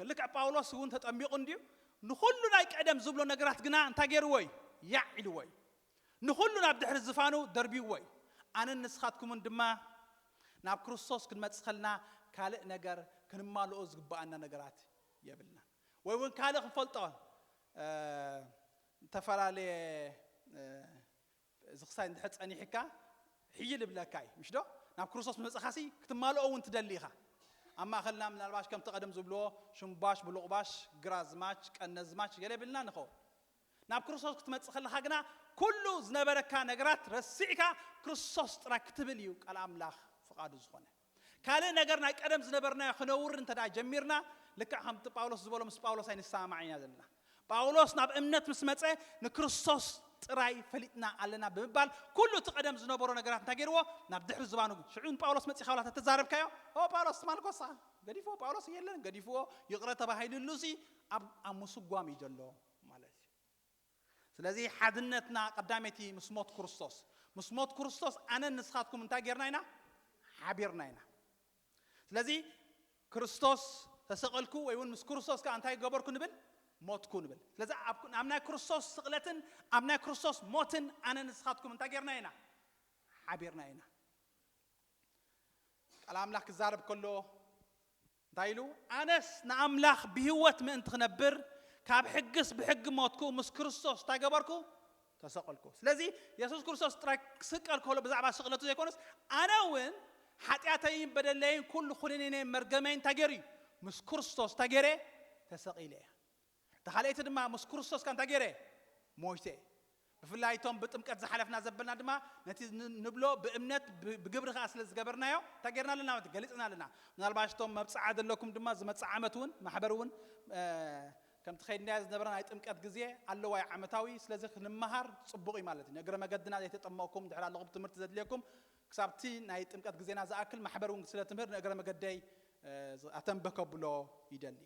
ልክዕ ጳውሎስ እውን ተጠሚቑ እንድዩ ንኩሉ ናይ ቀደም ዝብሎ ነገራት ግና እንታይ ገይርዎ እዩ? ያዕ ኢልዎ እዩ። ንኹሉ ናብ ድሕሪ ዝፋኑ ደርቢዎ እዩ። ኣነን ንስኻትኩምን ድማ ናብ ክርስቶስ ክንመጽእ ከለና ካልእ ነገር ክንማልኦ ዝግብኣና ነገራት የብልና። ወይ እውን ካልእ ክንፈልጦ እ፣ ዝተፈላለየ እ፣ እዚ ክሳይ እንድሕር ጸኒሕካ ሕይል ይብለካ እዩ፣ ምሽ ዶ? ናብ ክርስቶስ መጽኻሲ ክትማልኦ እውን ትደሊ ኢኻ። ኣብ ማእኸልና ምናልባሽ ከምቲ ቀደም ዝብልዎ ሽምባሽ፣ ብሉቕባሽ፣ ግራዝማች፣ ቀነዝማች ገለ ይብልና ንኸውን። ናብ ክርስቶስ ክትመጽእ ከለኻ ግና ኩሉ ዝነበረካ ነገራት ረሲዕካ ክርስቶስ ጥራይ ክትብል እዩ ቃል ኣምላኽ ፍቓዱ ዝኾነ። ካልእ ነገር ናይ ቀደም ዝነበርናዮ ክነውር እንተ ደኣ ጀሚርና፣ ልክዕ ከምቲ ጳውሎስ ዝበሎ ምስ ጳውሎስ ኣይንሰማማዕ ኢና ዘለና። ጳውሎስ ናብ እምነት ምስ መጸ ንክርስቶስ ጥራይ ፈሊጥና ኣለና ብምባል ኩሉ እቲ ቀደም ዝነበሮ ነገራት እንታይ ገይርዎ? ናብ ድሕሪ ዝባኑ። ሽዑ ንጳውሎስ መጺኻ ዋላ ተተዛረብካዮ፣ "ኦ ጳውሎስ ትማል ኮሳ ገዲፍዎ፣ ጳውሎስ የለን ገዲፍዎ፣ ይቕረ ተባሂሉሉ ሲ ኣብ ኣብ ምስጓም እዩ ዘሎ" ማለት እዩ። ስለዚ ሓድነትና ቀዳመይቲ ምስ ሞት ክርስቶስ፣ ምስ ሞት ክርስቶስ ኣነን ንስኻትኩም እንታይ ጌርና ኢና? ሓቢርና ኢና። ስለዚ ክርስቶስ ተሰቐልኩ ወይ እውን ምስ ክርስቶስ ከኣ እንታይ ገበርኩ ንብል? ሞትኩ ንብል። ስለዚ ኣብ ኣብ ናይ ክርስቶስ ስቕለትን ኣብ ናይ ክርስቶስ ሞትን ኣነ ንስኻትኩም እንታይ ጌርና ኢና? ሓቢርና ኢና። ቃል ኣምላኽ ክዛረብ ከሎ እንታይ ኢሉ? ኣነስ ንኣምላኽ ብህይወት ምእንቲ ክነብር ካብ ሕግስ ብሕጊ ሞትኩ፣ ምስ ክርስቶስ እንታይ ገበርኩ? ተሰቐልኩ። ስለዚ የሱስ ክርስቶስ ጥራይ ክስቀል ከሎ ብዛዕባ ስቕለቱ ዘይኮነስ ኣነ እውን ሓጢኣተይን በደለይን ኩሉ ኩነኔን መርገመይን እንታይ ገይሩ እዩ? ምስ ክርስቶስ እንታይ ገይረ? ተሰቒለ እየ። ተኻልኣይቲ ድማ ምስ ክርስቶስ ከ እንታይ ገይረ? ሞይተ እየ። ብፍላይ እቶም ብጥምቀት ዝሓለፍና ዘበልና ድማ ነቲ ን- ንብሎ ብእምነት ብ- ብግብሪ ከኣ ስለ ዝገበርናዮ እንታይ ገይርና ኣለና ማለት ገሊጽና ኣለና። ምናልባሽ እቶም መብጽዓ ዘለኩም ድማ ዝመጽእ ዓመት እውን ማሕበር እውን እ፣ ከምቲ ከይድናዮ ዝነበረ ናይ ጥምቀት ግዜ ኣለዋ እዩ ዓመታዊ። ስለዚ ክንመሃር ጽቡቕ እዩ ማለት እዩ። ንእግረ መገድና ዘይተጠመቕኩም ድሕር ኣለኹም ትምህርቲ ዘድልየኩም ክሳብቲ ናይ ጥምቀት ግዜና ዝኣክል ማሕበር እውን ስለ ትምህር ንእግረ መገደይ እ፣ ኣተንበ ከብሎ ይደሊ።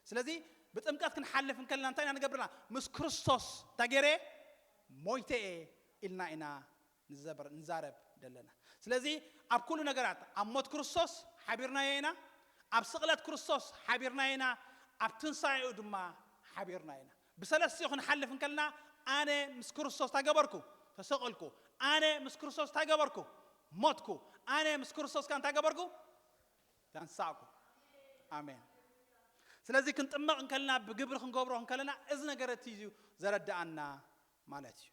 ስለዚ ብጥምቀት ክንሓልፍ እንከለና እንታይ ኢና ንገብርና? ምስ ክርስቶስ እንታይ ገይረ? ሞይተ እየ ኢልና ኢና ንዘበር- ንዛረብ ደለና። ስለዚ ኣብ ኩሉ ነገራት ኣብ ሞት ክርስቶስ ሓቢርናዮ ኢና፣ ኣብ ስቕለት ክርስቶስ ሓቢርናዮ ኢና፣ ኣብ ትንሳኤኡ ድማ ሓቢርና ኢና። ብሰለስቲኡ ክንሓልፍ እንከለና ኣነ ምስ ክርስቶስ እንታይ ገበርኩ? ተሰቐልኩ። ኣነ ምስ ክርስቶስ እንታይ ገበርኩ? ሞትኩ። ኣነ ምስ ክርስቶስ ከ እንታይ ገበርኩ? ተንሳእኩ። ኣሜን። ስለዚ ክንጥመቕ እንከለና ብግብሪ ክንገብሮ እንከለና እዚ ነገር እቲ እዩ ዘረድኣና ማለት እዩ።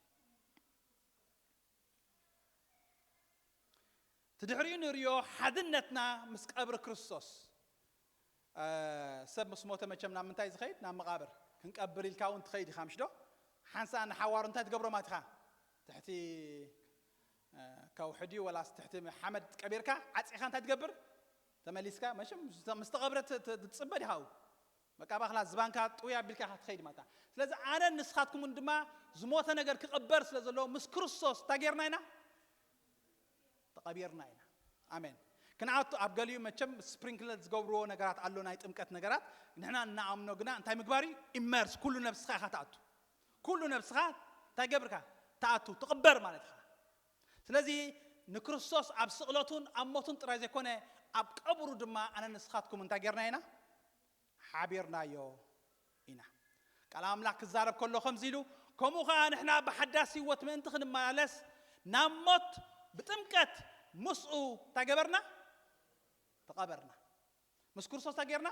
እቲ ድሕሪኡ ንርእዮ ሓድነትና ምስ ቀብሪ ክርስቶስ። እ፣ ሰብ ምስ ሞተ መቸም ናብ ምንታይ ዝኸይድ? ናብ መቓብር። ክንቀብር ኢልካ እውን ትኸይድ ኢኻ ምሽ ዶ? ሓንሳእ ንሓዋሩ እንታይ ትገብሮ ማለት ኢኻ? ትሕቲ እ፣ ከውሒ ድዩ ወላስ ትሕቲ ሓመድ ቀቢርካ ዓጺኻ እንታይ ትገብር? ተመሊስካ መቸም ምስ- ምስ ተቐብረ ት- ት- ትጽበ ዲኻ? በቃ ባኽላ ዝባንካ ጥውይ ኣቢልካ ኢኻ ትኸይድ ማለት። ስለዚ ኣነን ንስኻትኩምን ድማ ዝሞተ ነገር ክቕበር ስለ ዘለዎ ምስ ክርስቶስ እንታይ ጌርና ኢና? ተቐቢርና ኢና። ኣሜን። ክንኣቱ ኣብ ገሊኡ መቸም ስፕሪንክለር ዝገብርዎ ነገራት ኣሎ፣ ናይ ጥምቀት ነገራት። ንሕና እናኣምኖ ግና እንታይ ምግባር እዩ? ኢመርስ፣ ኩሉ ነብስኻ ኢኻ ትኣቱ። ኩሉ ነብስኻ እንታይ ገብርካ? ትኣቱ፣ ትቕበር ማለት ኢኻ። ስለዚ ንክርስቶስ ኣብ ስቕለቱን ኣብ ሞቱን ጥራይ ዘይኮነ ኣብ ቀብሩ ድማ ኣነ ንስኻትኩም እንታይ ጌርና ኢና? ሓቢርናዮ ኢና። ቃል ኣምላኽ ክዛረብ ከሎ ከምዚ ኢሉ፣ ከምኡ ኸዓ ንሕና ብሓዳስ ህይወት ምእንቲ ክንመላለስ ናብ ሞት ብጥምቀት ምስኡ እንታይ ገበርና? ተቐበርና። ምስ ክርስቶስ እንታይ ጌርና?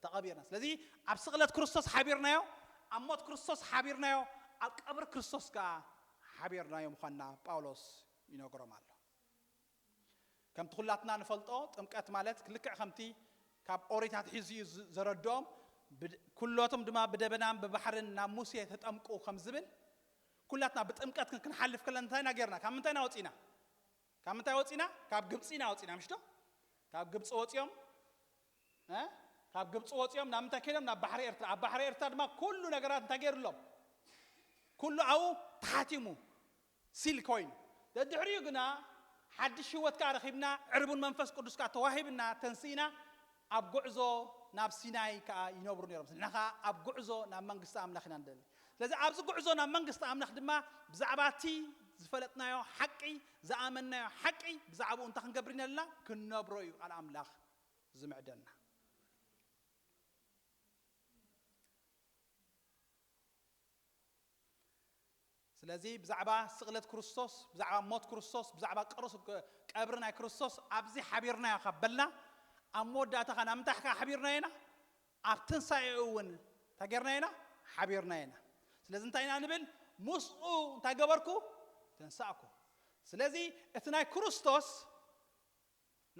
ተቐቢርና። ስለዚ ኣብ ስቕለት ክርስቶስ ሓቢርናዮ፣ ኣብ ሞት ክርስቶስ ሓቢርናዮ፣ ኣብ ቀብሪ ክርስቶስ ከኣ ሓቢርናዮ ምዃንና ጳውሎስ ይነግሮም ኣሎ። ከምቲ ኩላትና ንፈልጦ ጥምቀት ማለት ልክዕ ከምቲ ካብ ኦሪት ኣትሒዙ እዩ ዝ- ዘረድኦም፣ ብድ- ኩሎቶም ድማ ብደበናን ብባሕርን ናብ ሙሴ ተጠምቁ ከም ዝብል ኩላትና ብጥምቀት ክን- ክንሓልፍ ከለና እንታይ ኢና ጌርና? ካብ ምንታይ ኢና ወፂና? ካብ ምንታይ ወፂና? ካብ ግብፂ ኢና ወፂና ምሽ ዶ? ካብ ግብፂ ወፂኦም እ? ካብ ግብፂ ወፂኦም ናብ ምንታይ ከይዶም? ናብ ባሕሪ ኤርትራ። ኣብ ባሕሪ ኤርትራ ድማ ኩሉ ነገራት እንታይ ገይሩሎም? ኩሉ ኣብኡ ተሓቲሙ ሲል ኮይኑ። ደድሕሪኡ ግና ሓድሽ ህይወት ከዓ ረኺብና፣ ዕርቡን መንፈስ ቅዱስ ከዓ ተዋሂብና ተንስኢና ኣብ ጉዕዞ ናብ ሲናይ ከዓ ይነብሩ ነይሮም። ንሕና ከዓ ኣብ ጉዕዞ ናብ መንግስቲ ኣምላኽ ኢና ንደሊ። ስለዚ ኣብዚ ጉዕዞ ናብ መንግስቲ ኣምላኽ ድማ ብዛዕባ እቲ ዝፈለጥናዮ ሓቂ፣ ዝኣመንናዮ ሓቂ ብዛዕባኡ እንታይ ክንገብር ኢና ኣለና? ክንነብሮ እዩ ቃል ኣምላኽ ዝምዕደና። ስለዚ ብዛዕባ ስቕለት ክርስቶስ፣ ብዛዕባ ሞት ክርስቶስ፣ ብዛዕባ ቀርሱ- ቀብሪ ናይ ክርስቶስ ኣብዚ ሓቢርናዮ ካብ በልና፣ ኣብ መወዳእታ ኸ ናብ ምንታይ ሓቢርናዮ ኢና? ኣብ ትንሳኤኡ እውን እንታይ ጌርና ኢና? ሓቢርና ኢና። ስለዚ እንታይ ኢና ንብል? ምስኡ እንታይ ገበርኩ? ተንሳእኩ። ስለዚ እቲ ናይ ክርስቶስ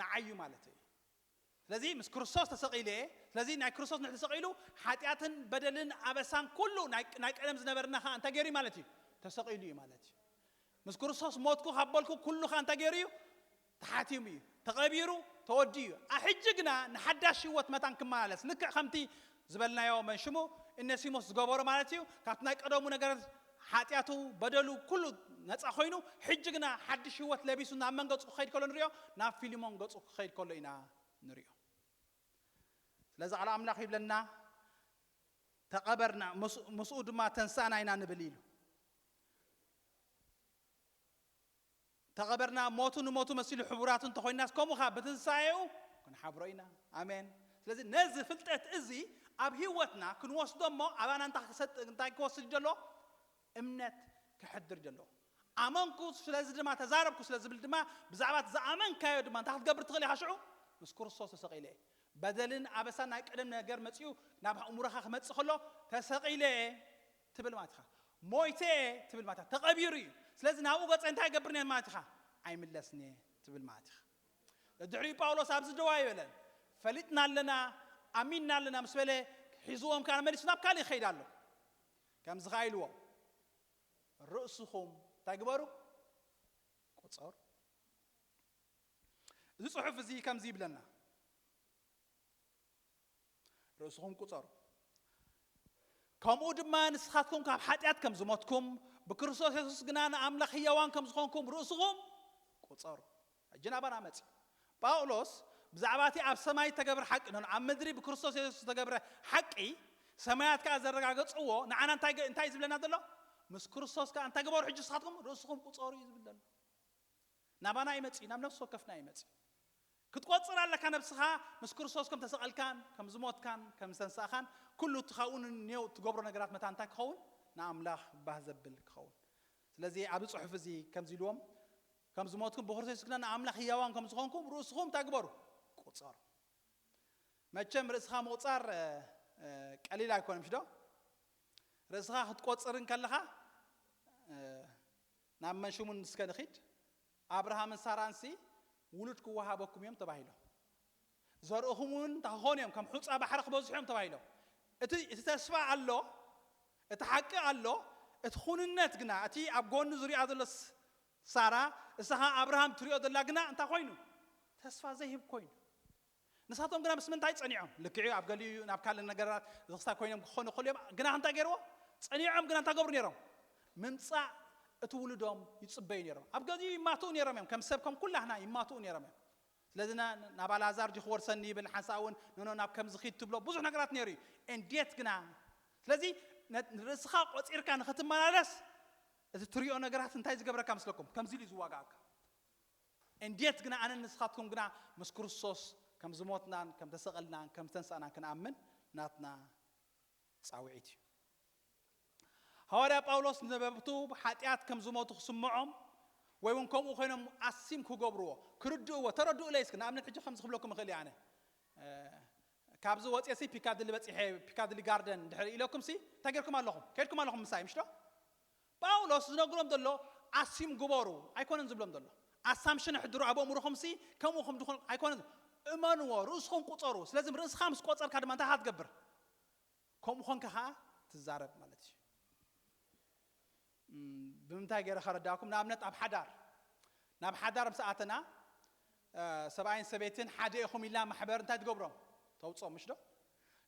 ንዓዩ ማለት እዩ። ስለዚ ምስ ክርስቶስ ተሰቒለ እየ። ስለዚ ናይ ክርስቶስ ንሕ ተሰቒሉ ሓጢኣትን በደልን ኣበሳን ኩሉ ናይ ናይ ቀደም ዝነበርና ኸዓ እንታይ ገይሩ እዩ ማለት እዩ? ተሰቒሉ እዩ ማለት እዩ። ምስ ክርስቶስ ሞትኩ ካብ በልኩ ኩሉ ኸዓ እንታይ ገይሩ እዩ? ተሓቲሙ እዩ፣ ተቐቢሩ፣ ተወዲኡ እዩ። ኣሕጂ ግና ንሓዳሽ ህይወት መታን ክመላለስ ልክዕ ከምቲ ዝበልናዮ መንሽሙ እነሲሞስ ዝገበሮ ማለት እዩ። ካብቲ ናይ ቀደሙ ነገር ሓጢኣቱ በደሉ ኩሉ ነፃ ኮይኑ ሕጂ ግና ሓድሽ ህይወት ለቢሱ ናብ መን ገፁ ክኸይድ ከሎ ንሪኦ? ናብ ፊልሞን ገፁ ክኸይድ ከሎ ኢና ንሪኦ። ስለዚ ቃል ኣምላኽ ይብለና ተቐበርና ምስኡ ድማ ተንሳእና ኢና ንብል ኢሉ። ተቐበርና ሞቱ ንሞቱ መሲሉ ሕቡራት እንተኾይናስ ከምኡ ኸዓ ብትንሳኤኡ ክንሓብሮ ኢና። ኣሜን። ስለዚ ነዚ ፍልጠት እዚ ኣብ ህይወትና ክንወስዶ እሞ ኣባና እንታይ ክሰጥ እንታይ ክወስድ ደሎ? እምነት ክሕድር ደሎ። ኣመንኩ ስለዚ ድማ ተዛረብኩ ስለ ዝብል ድማ ብዛዕባ ዝኣመንካዮ ድማ እንታይ ክትገብር ትኽእል ኢኻ? ሽዑ ምስ ክርስቶስ ተሰቒለ እየ። በደልን ኣበሳን ናይ ቀደም ነገር መፂኡ ናብ ኣእምሮኻ ክመፅእ ከሎ ተሰቒለ እየ ትብል ማለት ኢኻ። ሞይተ እየ ትብል ማለት ኢኻ። ተቐቢሩ እዩ። ስለዚ ናብኡ ገፀ እንታይ ገብር እየ ማለት ኢኻ? ኣይምለስን እየ ትብል ማለት ኢኻ። ድሕሪኡ ጳውሎስ ኣብዚ ደዋ ይበለን ፈሊጥና ኣለና ኣሚንና ኣለና ምስ በለ ሒዝዎም ከዓ መሊሱ ናብ ካልእ ይኸይድ ኣሎ። ከምዚ ከዓ ኢልዎም ርእስኹም እንታይ ግበሩ? ቁፀሩ። እዚ ፅሑፍ እዚ ከምዚ ይብለና ርእስኹም ቁፀሩ። ከምኡ ድማ ንስኻትኩም ካብ ሓጢኣት ከም ዝሞትኩም ብክርስቶስ የሱስ ግና ንኣምላኽ ህያዋን ከም ዝኾንኩም ርእስኹም ቁፀሩ። ሕጂ ናባና መፂ ጳውሎስ ብዛዕባ እቲ ኣብ ሰማይ ተገብረ ሓቂ ነን ኣብ ምድሪ ብክርስቶስ የሱስ ዝተገብረ ሓቂ ሰማያት ከዓ ዘረጋገፅዎ ንዓና እንታይ እንታይ ዝብለና ዘሎ? ምስ ክርስቶስ ከዓ እንታይ ግበሩ ሕጂ ንስኻትኩም ርእስኹም ቁፀሩ እዩ ዝብል ዘሎ። ናባና ይመፅእ ናብ ነፍሲ ወከፍና ይመፅእ። ክትቆፅር ኣለካ ነብስኻ ምስ ክርስቶስ ከም ተሰቐልካን ከም ዝሞትካን ከም ዝተንሳእኻን ኩሉ እቲ ካብኡ ንኔው ትገብሮ ነገራት መታ እንታይ ክኸውን ንኣምላኽ ባህ ዘብል ክኸውን። ስለዚ ኣብዚ ፅሑፍ እዚ ከምዚ ኢልዎም ከም ዝሞትኩም ብክርስቶስ ግና ንኣምላኽ ህያዋን ከም ዝኾንኩም ርእስኹም እንታይ ግበሩ? ቁፀሩ። መቸም ርእስኻ ምቑፃር ቀሊል ኣይኮነም ሽዶ? ርእስኻ ክትቆፅር እንከለኻ ናብ መንሽሙን እስከ ንኺድ ኣብርሃምን ሳራንሲ ውሉድ ክወሃበኩም እዮም ተባሂሎም። ዘርእኹም እውን እንታይ ክኾኑ እዮም ከም ሑፃ ባሕሪ ክበዝሑ እዮም ተባሂሎም። እቲ እቲ ተስፋ ኣሎ፣ እቲ ሓቂ ኣሎ። እቲ ኩንነት ግና እቲ ኣብ ጎኑ ዝሪኣ ዘሎ ሳራ እሳኻ ኣብርሃም ትሪኦ ዘላ ግና እንታይ ኮይኑ? ተስፋ ዘይህብ ኮይኑ። ንሳቶም ግና ምስ ምንታይ ጸኒዖም? ልክዕ ኣብ ገሊኡ ናብ ካልእ ነገራት ዝኽስታ ኮይኖም ክኾኑ ይኽእሉ እዮም። ግና እንታይ ገይርዎ? ጸኒዖም ግና እንታይ ገብሩ ነይሮም? ምምጻእ እቲ ውሉዶም ይጽበዩ ነይሮም። ኣብ ገሊኡ ይማትኡ ነይሮም እዮም። ከም ሰብ ከም ኩላህና ይማትኡ ነይሮም እዮም። ስለዚ ናብ ኣልኣዛር ዲ ክወርሰኒ ይብል ሓንሳእ እውን ኖኖ ናብ ከምዚ ኺድ ትብሎ ብዙሕ ነገራት ነይሩ እዩ። እንዴት ግና ስለዚ ንርእስኻ ቆጺርካ ንኽትመላለስ እቲ ትሪኦ ነገራት እንታይ ዝገብረካ ምስለኩም ከምዚ ኢሉ ዝዋጋእካ እንዴት ግና ኣነን ንስኻትኩም ግና ምስ ክርስቶስ ከም ዝሞትናን ከም ተሰቐልናን ከም ዝተንሳእናን ክንኣምን ናትና ጻውዒት እዩ። ሃዋርያ ጳውሎስ ንነበብቱ ሓጢኣት ከም ዝሞቱ ክስምዖም ወይ እውን ከምኡ ኮይኖም ኣሲም ክገብርዎ ክርድእዎ ተረድኡ ለይስክ ንኣብነት ሕጂ ከም ዝክብለኩም እኽእል እየ ኣነ ካብዚ ወፅየሲ ፒካድሊ በፂሐ ፒካድሊ ጋርደን ድሕሪ ኢለኩም ሲ እንታይ ጌርኩም ኣለኹም ከድኩም ኣለኹም ምሳይ ምሽዶ ጳውሎስ ዝነግሮም ዘሎ ኣሲም ግበሩ ኣይኮነን ዝብሎም ዘሎ ኣሳምሽን ሕድሩ ኣብ ኣእምሮኹም ሲ ከምኡ ከም ድኹን ኣይኮነን እመንዎ ርእስኹም ቁፀሩ ስለዚ ርእስኻ ምስ ቆፀርካ ድማ እንታይ ክትገብር ከምኡ ኾንካ ኸዓ ትዛረብ ማለት እዩ ብምንታይ ገይረ ከረዳእኩም ንኣብነት ኣብ ሓዳር ናብ ሓዳር ምስ ኣተና ሰብኣይን ሰበይትን ሓደ ኢኹም ኢልና ማሕበር እንታይ ትገብሮም ተውፅኦም ምሽ ዶ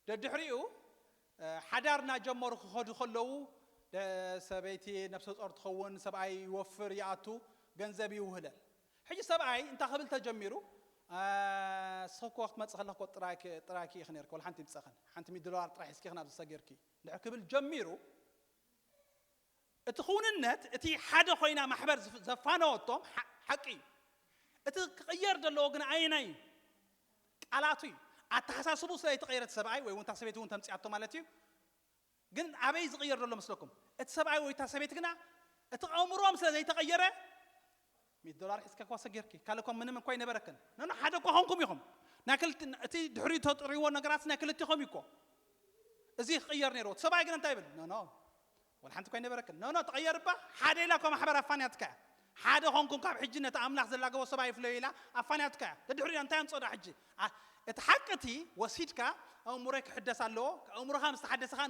ደድሕሪኡ ሓዳር እናጀመሩ ክኸዱ ከለዉ ሰበይቲ ነብሰ ፆር ትኸውን ሰብኣይ ይወፍር ይኣቱ ገንዘብ ይውህለል ሕጂ ሰብኣይ እንታይ ክብል ተጀሚሩ ሰኮ ክትመፅእ ከለክ ጥራይኪ ኢኺ ነርክ ወላ ሓንቲ ይምፀኸን ሓንቲ ሚድ ዶላር ጥራሕ ሒዝኪ ናብ ዝሰጊርኪ ድሕር ክብል ጀሚሩ እቲ ክውንነት እቲ ሓደ ኮይና ማሕበር ዘፋነወቶም ሓቂ እዩ እቲ ክቕየር ዘለዎ ግን ኣየናይ እዩ ቃላቱ እዩ ኣተሓሳስቡ ስለ የተቐየረት ሰብኣይ ወይ እውን ሰበይቲ እውን ተምፅኣቶ ማለት እዩ ግን ኣበይ ዝቕየር ዘሎ መስለኩም እቲ ሰብኣይ ወይ ሰበይቲ ግና እቲ ኣእምሮም ስለ ዘይተቐየረ ሚት ዶላር ሒዝካ ክዋሰ ጌርኪ ካልእ ኮም ምንም እኳ ይነበረክን ነኖ ሓደ እኳ ኾንኩም ኢኹም ናይ ክልቲ እቲ ድሕሪኡ ተጥርዎ ነገራት ናይ ክልቲኹም እዩ እኮ። እዚ ክቕየር ነይርዎ። እቲ ሰብኣይ ግን እንታይ ይብል? ኖ ኖ፣ ወላ ሓንቲ እኳ ኣይነበረክን። ኖ ኖ፣ ተቐየር እባ። ሓደ ኢላ እኮ ማሕበር ኣፋንያትካ እያ። ሓደ ኾንኩም ካብ ሕጂ ነቲ ኣምላኽ ዘላገቦ ሰብኣይ ይፍለዮ ኢላ ኣፋንያትካ እያ። ደድሕሪኡ እንታይ ኣምጾዳ ሕጂ? ኣ-፣ እቲ ሓቂ እቲ ወሲድካ ኣእምሮይ ክሕደስ ኣለዎ። ኣእምሮኻ ምስ ተሓደሰኻ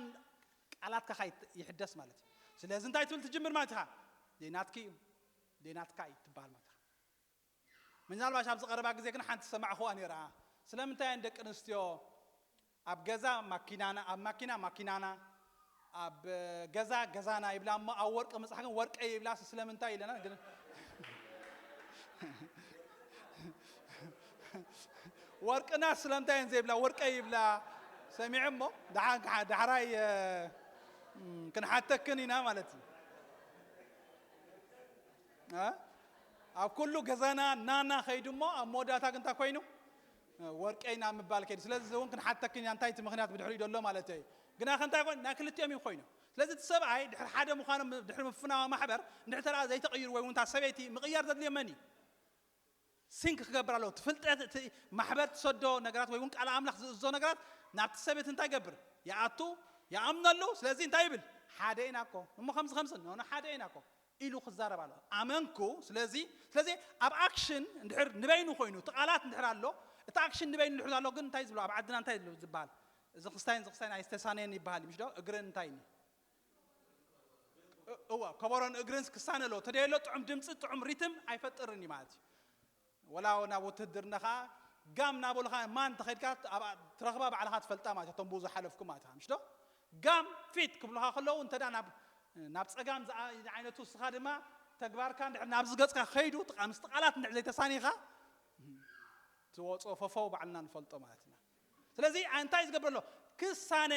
ቃላትካ ከኣ ይት-፣ ይሕደስ ማለት እዩ። ስለዚ እንታይ ትብል ትጅምር ማለት ኢኻ? ዘይናትኪ እዩ፣ ዘይናትካ እዩ ትበሃል ማለት ኢኻ። ምናልባሽ ኣብዚ ቀረባ ግዜ ግን ሓንቲ ዝሰማዕኹዋ ነይራ። ስለምንታይ እየን ደቂ ኣንስትዮ ኣብ ገዛ ማኪናና፣ ኣብ ማኪና ማኪናና፣ ኣብ ገዛ ገዛና ይብላ እሞ ኣብ ወርቂ ምብጻሕ ግን ወርቀይ ይብላ? ስለምንታይ ኢለና ግን ወርቅና ስለምንታይ እየን ዘይብላ? ወርቀይ ይብላ ሰሚዐ እሞ ደሓን ክሓ-፣ ዳሕራይ እ፣ እም፣ ክንሓተክን ኢና ማለት እዩ። እ? ኣብ ኩሉ ገዛና ናና ኸይዱ እሞ ኣብ መወዳእታ ግን እንታይ ኮይኑ? እ፣ ወርቀይ ናብ ምባል ከይዱ። ስለዚ እዚ እውን ክንሓተክን ኢና፣ እንታይ እቲ ምኽንያት ብድሕሪኡ ዘሎ ማለት እዩ። ግና ከ እንታይ ኮይኑ? ናይ ክልቲኦም እዩ ኮይኑ። ስለዚ እቲ ሰብኣይ ድሕሪ ሓደ ምዃኖም፣ ድሕሪ ምፍናዋ ማሕበር፣ እንድሕር ተደኣ ዘይተቐይሩ ወይ እውን እታ ሰበይቲ ምቕያር ዘድልዮ መን እዩ? ሲንክ ክገብር ኣለዎ። እቲ ፍልጠት፣ እቲ ማሕበር ትሰዶ ነገራት ወይ እውን ቃል ኣምላኽ ዝእዞ ነገራት ናብቲ ሰበይቲ እንታይ ይገብር? ይኣቱ፣ ይኣምነሉ። ስለዚ እንታይ ይብል? ሓደ ኢና እኮ። እሞ ከምዚ ከምዚ፣ ኖ፣ ኖ፣ ሓደ ኢና እኮ ኢሉ ክዛረብ ኣለዎ። ኣመንኩ። ስለዚ፣ ስለዚ ኣብ ኣክሽን እንድሕር ንበይኑ ኮይኑ፣ እቲ ቃላት እንድሕር ኣሎ፣ እቲ ኣክሽን ንበይኑ እንድሕር ኣሎ ግን እንታይ ዝብሎ? ኣብ ዓድና እንታይ ዝብሎ ዝበሃል? እዚ ክስታይን እዚ ክስታይን ኣይስተሳነየን ይበሃል፣ ምሽ ዶ? እግርን እንታይ እኒ? እ-፣ እዋ፣ ከበሮን እግርን ክሳነ ኣለዎ። ተደየሎ ጥዑም ድምፂ፣ ጥዑም ሪትም ኣይፈጥርን እዩ ማለት እዩ። ወላ ናብ ውትህድርና ኸዓ ጋም እናበሉኻ ማን እንተኸይድካ ኣብ-፣ ትረኽባ ባዕልኻ ትፈልጣ ማለት እዩ። እቶም ብኡ ዝሓለፍኩ ማለት እዩ። ምሽ ዶ? ጋም ፊት ክብሉኻ ከለዉ እንተ ደኣ ናብ፣ ናብ ጸጋም ዝኣ-፣ ዝዓይነቱ ንስኻ ድማ ተግባርካ እንድሕር ናብዚ ገጽካ ከይዱ፣ እቲ ቃ-፣ ምስቲ ቃላት እንድሕር ዘይተሳኒኻ፣ ትወፅኦ ፈፈው ባዕልና ንፈልጦ ማለት ኢና። ስለዚ እንታይ ዝገብር ኣሎ? ክሳነ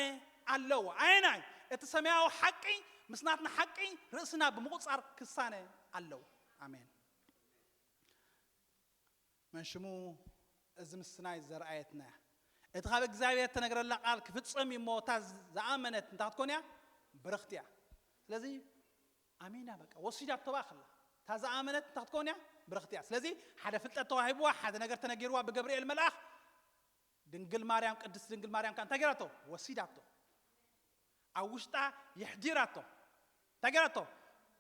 ኣለዎ። ኣየናይ? እቲ ሰማያዊ ሓቂ ምስ ናትና ሓቂ ርእስና ብምቑጻር ክሳነ ኣለዎ። ኣሜን። መን ሽሙ እዚ ምስናይ ዘርኣየትና እያ። እቲ ካብ እግዚኣብሔር እተነግረላ ቃል ክፍጸም እዩ እሞ፣ እታ ዝኣመነት እንታይ ክትኮን እያ? ብርኽቲ እያ። ስለዚ ኣሚና በቃ ወሲዳቶ በኣ ከላ። እታ ዝኣመነት እንታይ ክትኮን እያ? ብርኽቲ እያ። ስለዚ ሓደ ፍልጠት ተዋሂብዋ፣ ሓደ ነገር ተነጊርዋ ብገብርኤል መልኣኽ፣ ድንግል ማርያም፣ ቅድስት ድንግል ማርያም ከኣ እንታይ ገይራቶ? ወሲዳቶ። ኣብ ውሽጣ የሕዲራቶ። እንታይ ገይራቶ?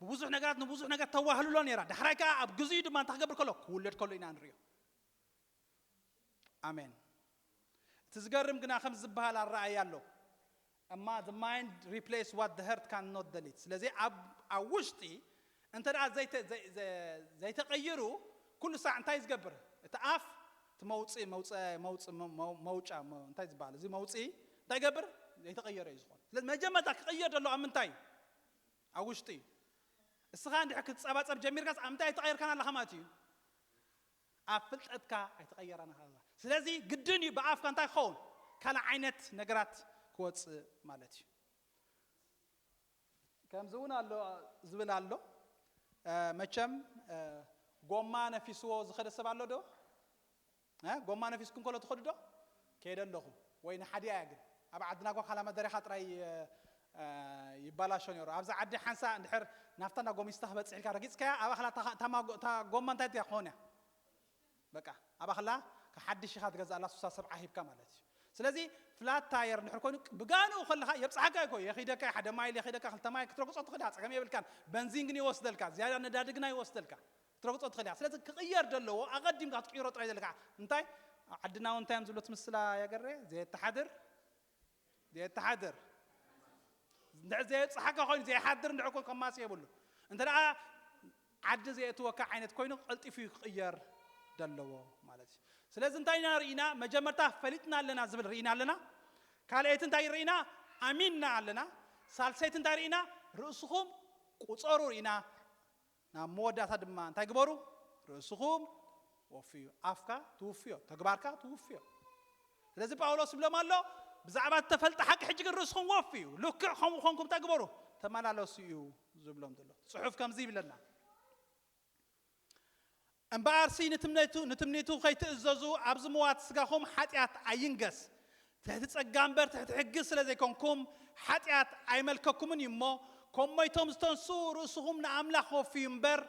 ብብዙሕ ነገራት ንብዙሕ ነገር ተዋህልሎ ነይራ። ዳሕራይ ከኣ ኣብ ግዜኡ ድማ እንታይ ክገብር ከሎ? ክውለድ ከሎ ኢና ንርእዮ። ኣሜን። እቲ ዝገርም ግና ከም ዝበሃል ኣረኣእያ ኣሎ። እማ the mind replace what the heart cannot delete። ስለዚ ኣብ፣ ኣብ ውሽጢ እንተ ደኣ ዘይተ-፣ ዘይ-፣ ዘ-፣ ዘይተቐይሩ ኩሉ ሳዕ እንታይ ዝገብር? እቲ ኣፍ እቲ መውፅኢ፣ መውፀ-፣ መውፅ-፣ መ-፣ መ-፣ መውጫ፣ መ-፣ እንታይ ዝበሃል? እዚ መውፅኢ እንታይ ይገብር? ዘይተቐየረ እዩ ዝኾን። ስለዚ መጀመርታ ክቕየር ዘሎ ኣብ ምንታይ እዩ? ኣብ ውሽጢ እዩ። እስኻ እንድሕር ክትጸባጸብ ጀሚርካስ ኣብ ምንታይ ኣይተቐየርካን ኣለኻ ማለት እዩ? ኣብ ፍልጠትካ ኣይተቐየራን ኣለኻ። ስለዚ ግድን እዩ ብኣፍካ እንታይ ክኸውን? ካልእ ዓይነት ነገራት ክወጽእ ማለት እዩ። ከምዚ እውን ኣሎ ዝብል ኣሎ። እ፣ መቸም፣ እ፣ ጎማ ነፊስዎ ዝኸደ ሰብ ኣሎ ዶ? እ፣ ጎማ ነፊስኩም ከሎ ትኸዱ ዶ? ከይደ ኣለኹ። ወይ ንሓዲኣ እያ ግን። ኣብ ዓድና እኳ ካላ መደሪኻ ጥራይ፣ እ፣ እ፣ ይባላሾ ነይሩ። ኣብዚ ዓዲ ሓንሳ እንድሕር ናብታ እንዳ ጎሚስታ ክበጽሕ ኢልካ ረጊጽካያ፣ ኣብ ኣኽላ እታ፣ እታ ማጎ-፣ እታ ጎማ እንታይ እያ ክኾን እያ? በቃ፣ ኣብ ኣኽላ ሓድሽ ኢኻ ትገዝኣላ፣ ስሳ ሰብዓ ሂብካ ማለት እዩ። ስለዚ ፍላት ታየር እንድሕር ኮይኑ ብጋንኡ ከለኻ የብጽሓካ እኮ፣ የኺደካ፣ ሓደ ማይል የኺደካ፣ ክልተ ማይል ክትረግጾ ትኽእል ኢኻ፣ ጸገም የብልካን። በንዚን ግን ይወስደልካ፣ ዝያዳ ነዳዲ ግና ይወስደልካ። ክትረግጾ ትኽእል ኢኻ። ስለዚ ክቕየር ዘለዎ ኣቐዲምካ ክትቅይሮ ጥራይ ዘለካ። እንታይ? ኣብ ዓድና እውን እንታይ እዮም ዝብሉ እቲ ምስላ ያገሬ? ዘየተሓድር፣ ዘየተሓድር። እንድሕር ዘየብጽሓካ ኮይኑ ዘይሓድር እንድሕር ኮን ከማሲ የብሉ። እንተ ደኣ ዓዲ ዘየእትወካ ዓይነት ኮይኑ ቀልጢፉ እዩ ክቕየር ዘለዎ ማለት እዩ። ስለዚ እንታይ ኢና ርኢና? መጀመርታ ፈሊጥና ኣለና ዝብል ርኢና ኣለና። ካልኣይቲ እንታይ ርኢና? ኣሚንና ኣለና። ሳልሰይቲ እንታይ ርኢና? ርእስኹም ቁጸሩ ርኢና። ናብ መወዳእታ ድማ እንታይ ግበሩ? ርእስኹም ወፍዩ። ኣፍካ ትውፍዮ፣ ተግባርካ ትውፍዮ። ስለዚ ጳውሎስ ይብሎም ኣሎ፣ ብዛዕባ እተፈልጠ ሓቂ ሕጂ ግን ርእስኹም ወፍዩ። ልክዕ ከምኡ ኾንኩም እንታይ ግበሩ? ተመላለሱ እዩ ዝብሎም ዘሎ። ጽሑፍ ከምዚ ይብለና። እምበኣርሲ ንትምነቱ-፣ ንትምኒቱ ከይትእዘዙ ኣብ ዝምዋት ስጋኹም ሓጢኣት ኣይንገስ። ትሕቲ ጸጋ እምበር ትሕቲ ሕጊ ስለ ዘይኮንኩም ሓጢኣት ኣይመልከኩምን እዩ እሞ፣ ከም ሞይቶም ዝተንስኡ ርእስኹም ንኣምላኽ ወፍዩ እምበር፣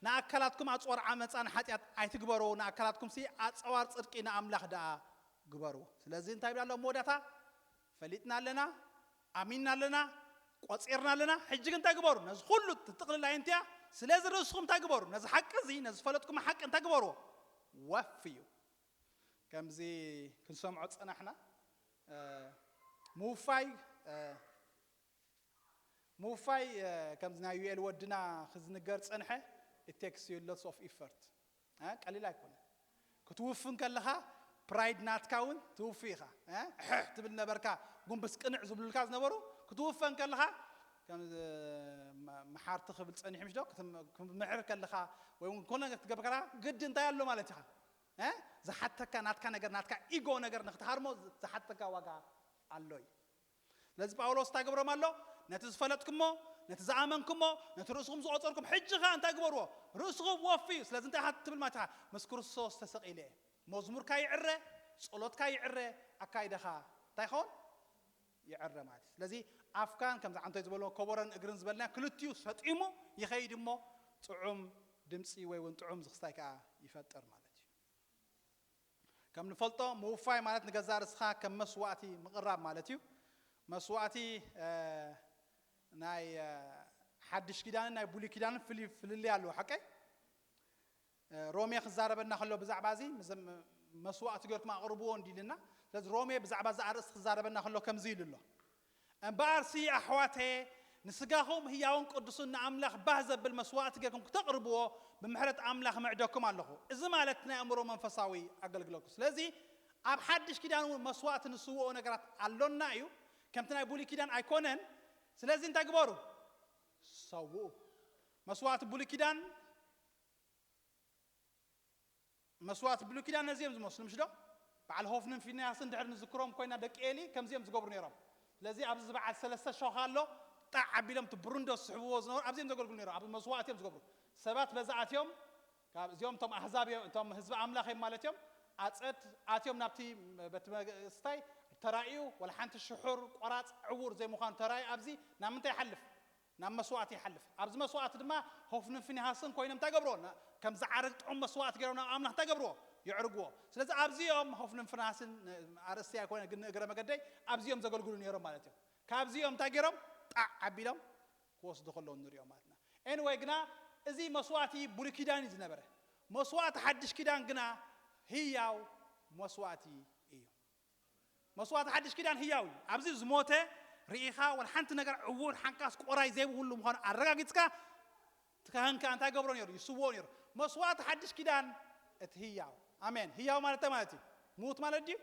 ንኣካላትኩም ኣጽዋር ዓመጻ ንሓጢኣት ኣይትግበሩ፣ ንኣካላትኩምሲ ኣጽዋር ጽድቂ ንኣምላኽ ደኣ ግበርዎ። ስለዚ እንታይ ይብል ኣሎ መወዳእታ? ፈሊጥና ኣለና፣ ኣሚንና ኣለና፣ ቆጺርና ኣለና። ሕጂ ግን እንታይ ግበሩ? ነዚ ኩሉ ትጥቕልል ኣየንትያ። ስለዚ ርእስኹም እንታይ ግበሩ? ነዚ ሓቂ እዚ፣ ነዚ ዝፈለጥኩም ሓቂ እንታይ ግበርዎ? ወፍዩ። ከምዚ ክንሰምዖ ጸናሕና። እ፣ ምውፋይ፣ እ፣ ምውፋይ፣ እ፣ ከምዚ ናይ ዩኤል ወድና ክዝንገር ጸንሐ፣ it takes you lots of effort። እ፣ ቀሊል ኣይኮነ። ክትውፍን ከለኻ ፕራይድ ናትካ እውን ትውፍ ኢኻ። እ፣ ሕሕ ትብል ነበርካ፣ ጉንብስ ቅንዕ ዝብሉልካ ዝነበሩ ክትውፈን ከለኻ፣ ከም፣ እ፣ መ-፣ መሓርቲ ክብል ጸኒሑ ምሽ ዶ? ክትም-፣ ክትምሕር ከለኻ ወይ እውን ኮነ ነገር ክትገብር ከለኻ ግዲ እንታይ ኣሎ ማለት ኢኻ? እ፣ ዝሓተካ ናትካ ነገር፣ ናትካ ኢጎ ነገር ንክትሃርሞ ዝሓተካ ዋጋ ኣሎ እዩ። ስለዚ ጳውሎስ እንታይ ገብሮም ኣሎ? ነቲ ዝፈለጥኩሞ፣ ነቲ ዝኣመንኩሞ፣ ነቲ ርእስኹም ዝቆጸርኩም፣ ሕጂ ኸኣ እንታይ ግበርዎ? ርእስኹም ወፍዩ። ስለዚ እንታይ ኢኻ ትብል ማለት ኢኻ? ምስ ክርስቶስ ተሰቒለ እየ። መዝሙርካ ይዕረ፣ ጸሎትካ ይዕረ፣ ኣካይዳኻ እንታይ ይኸውን? ይዕረ ማለት እዩ። ስለዚ ኣፍካን ከምዚ ዓንቶይ ዝበሎ ከበሮን እግርን ዝበልና ክልቲኡ ሰጢሙ ይኸይድ እሞ ጥዑም ድምጺ ወይ እውን ጥዑም ዝኽስታይ ከኣ ይፈጥር ማለት እዩ። ከም ንፈልጦ ምውፋይ ማለት ንገዛእ ርእስኻ ከም መስዋእቲ ምቕራብ ማለት እዩ። መስዋእቲ፣ እ፣ ናይ፣ እ፣ ሓድሽ ኪዳንን ናይ ብሉይ ኪዳንን ፍልይ-፣ ፍልልይ ኣለዎ፣ ሓቀይ? እ፣ ሮሜ ክዛረበና ከሎ ብዛዕባ እዚ፣ ምስ-፣ መስዋእቲ ጌርኩም ኣቕርብዎ እንዲ ኢልና። ስለዚ ሮሜ ብዛዕባ እዚ ኣርእስቲ ክዛረበና ከሎ ከምዚ ኢሉ ኣሎ። እምበኣርሲ ኣሕዋተየ፣ ንስጋኹም ህያውን ቅዱስን ንኣምላኽ ባህ ዘብል መስዋእቲ ጌርኩም ክተቕርብዎ ብምሕረት ኣምላኽ ምዕደኩም ኣለኹ። እዚ ማለት ናይ ኣእምሮ መንፈሳዊ ኣገልግሎት። ስለዚ ኣብ ሓድሽ ኪዳን እውን መስዋእቲ ንስውኦ ነገራት ኣሎና እዩ። ከምቲ ናይ ብሉይ ኪዳን ኣይኮነን። ስለዚ እንታይ ግበሩ? ሰውኡ። መስዋእቲ ብሉይ ኪዳን መስዋእቲ ብሉይ ኪዳን ነዚኦም ዝመስሉ ምሽ ዶ? በዓል ሆፍንን ፊንያስን ድሕር ንዝክሮም ኮይና ደቂ ኤሊ ከምዚኦም ዝገብሩ ነይሮም። ስለዚ ኣብዚ ዝበዓል ሰለስተ ሾኻ ኣሎ፣ ጣዕ ኣቢሎም እቲ ብሩንዶ ዝስሕብዎ ዝነበሩ ኣብዚኦም ዘገልግሉ ነይሮም። ኣብ መስዋእቲ እዮም ዝገብሩ። ሰባት በዛ ኣትዮም፣ ካብ እዚኦም እቶም ኣህዛብ እዮም፣ እቶም ህዝቢ ኣምላኽ እዮም ማለት እዮም። ኣጸድ ኣትዮም ናብቲ ቤት መስታይ ተራእዩ፣ ወላ ሓንቲ ሽሑር፣ ቆራጽ፣ ዕዉር ዘይምዃኑ ተራእዩ። ኣብዚ ናብ ምንታይ ይሓልፍ? ናብ መስዋእቲ ይሓልፍ። ኣብዚ መስዋእቲ ድማ ሆፍንን ፊንሃስን ኮይኖም እንታይ ገብርዎ? ና-፣ ከም ዝዓርግ ጥዑም መስዋእቲ ገይሮም ናብ ኣምላኽ እንታይ ገብርዎ? የዕርግዎ። ስለዚ ኣብዚኦም ሆፍንን ፊንሃስን፣ እ፣ ኣርእስቲ ኣይኮነ ግን እግረ መገደይ ኣብዚኦም ዘገልግሉ ነይሮም ማለት እዮም። ካብዚኦም እንታይ ገይሮም? ጣዕ ኣቢሎም ክወስዱ ከለዉ ንሪኦም ማለት ኢና። ኤንወይ ግና እዚ መስዋእቲ ብሉይ ኪዳን እዩ ዝነበረ። መስዋእቲ ሓድሽ ኪዳን ግና ህያው መስዋእቲ እዩ። መስዋእቲ ሓድሽ ኪዳን ህያው እዩ። ኣብዚ ዝሞተ ርኢኻ ወላ ሓንቲ ነገር ዕውር ሓንካስ ቆራይ ዘይብሉ ምዃኑ ኣረጋጊጽካ እቲ ካህን ከኣ እንታይ ገብሮ ነይሩ? ይስውኦ ነይሩ። መስዋእቲ ሓድሽ ኪዳን እቲ ህያው። ኣሜን። ህያው ማለት እንታይ ማለት እዩ? ምዉት ማለት ድዩ?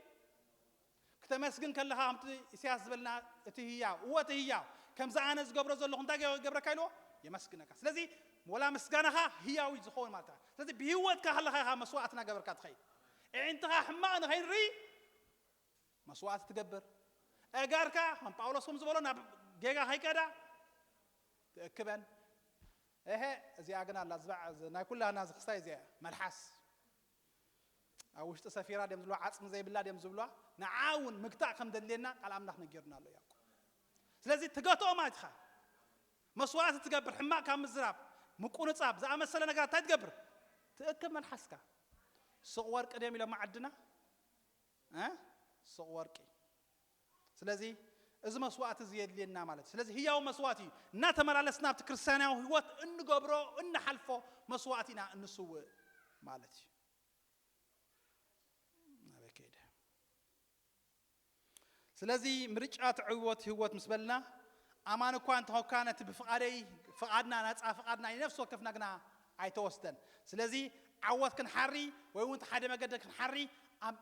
ክተመስግን ከለኻ ከምቲ ኢሳያስ ዝበልና እቲ ህያው፣ እወ እቲ ህያው፣ ከምዚ ኣነ ዝገብሮ ዘለኹ እንታይ ገ-፣ ገብረካ ኢልዎ? የመስግነካ። ስለዚ ወላ ምስጋናኻ ህያው እዩ ዝኸውን ማለት እዩ። ስለዚ ብህይወትካ ከለኻ ኢኻ መስዋእቲ እናገበርካ ትኸይድ። ኣዒንትኻ ሕማቕ ንኸይንርኢ መስዋእቲ ትገብር። ኣእጋርካ ከም ጳውሎስ ከም ዝበሎ ናብ ጌጋ ከይከዳ ትእክበን። እሄ፣ እዚኣ ግን ኣላ፣ ዝባዕ-፣ ናይ ኩላና ዝኽስታይ እዚኣ እያ። መልሓስ ኣብ ውሽጢ ሰፊራ ድዮም ዝብልዋ፣ ዓጽሚ ዘይብላ ድዮም ዝብልዋ፣ ንዓ እውን ምግታእ ከም ደድልየና ቃል ኣምላኽ ነጊሩና ኣሎ ያዕቆብ። ስለዚ ትገትኦ ማለት ኢኻ። መስዋእቲ ትገብር፣ ሕማቕ ካብ ምዝራብ፣ ምቁንጻብ ዝኣመሰለ ነገራት እንታይ ትገብር? ትእክብ መልሓስካ። ሱቕ ወርቂ ድዮም ኢሎም ዓድና? እ? ሱቕ ወርቂ። ስለዚ እዚ መስዋእቲ እዚ የድልየና ማለት እዩ። ስለዚ ህያው መስዋእቲ እዩ። እናተመላለስና ኣብቲ ክርስትያናዊ ህይወት እንገብሮ፣ እንሓልፎ መስዋእቲ ኢና እንስውእ ማለት እዩ። ናበይ ከይደ? ስለዚ ምርጫ ትዕወት ህይወት ምስ በልና፣ ኣማን እኳ እንተኾንካ ነቲ ብፍቓደይ፣ ፍቓድና፣ ናጻ ፍቓድና ናይ ነፍሲ ወከፍና ግና ኣይተወስደን። ስለዚ ዓወት ክንሓሪ ወይ እውን እቲ ሓደ መገዲ ክንሓሪ ኣብ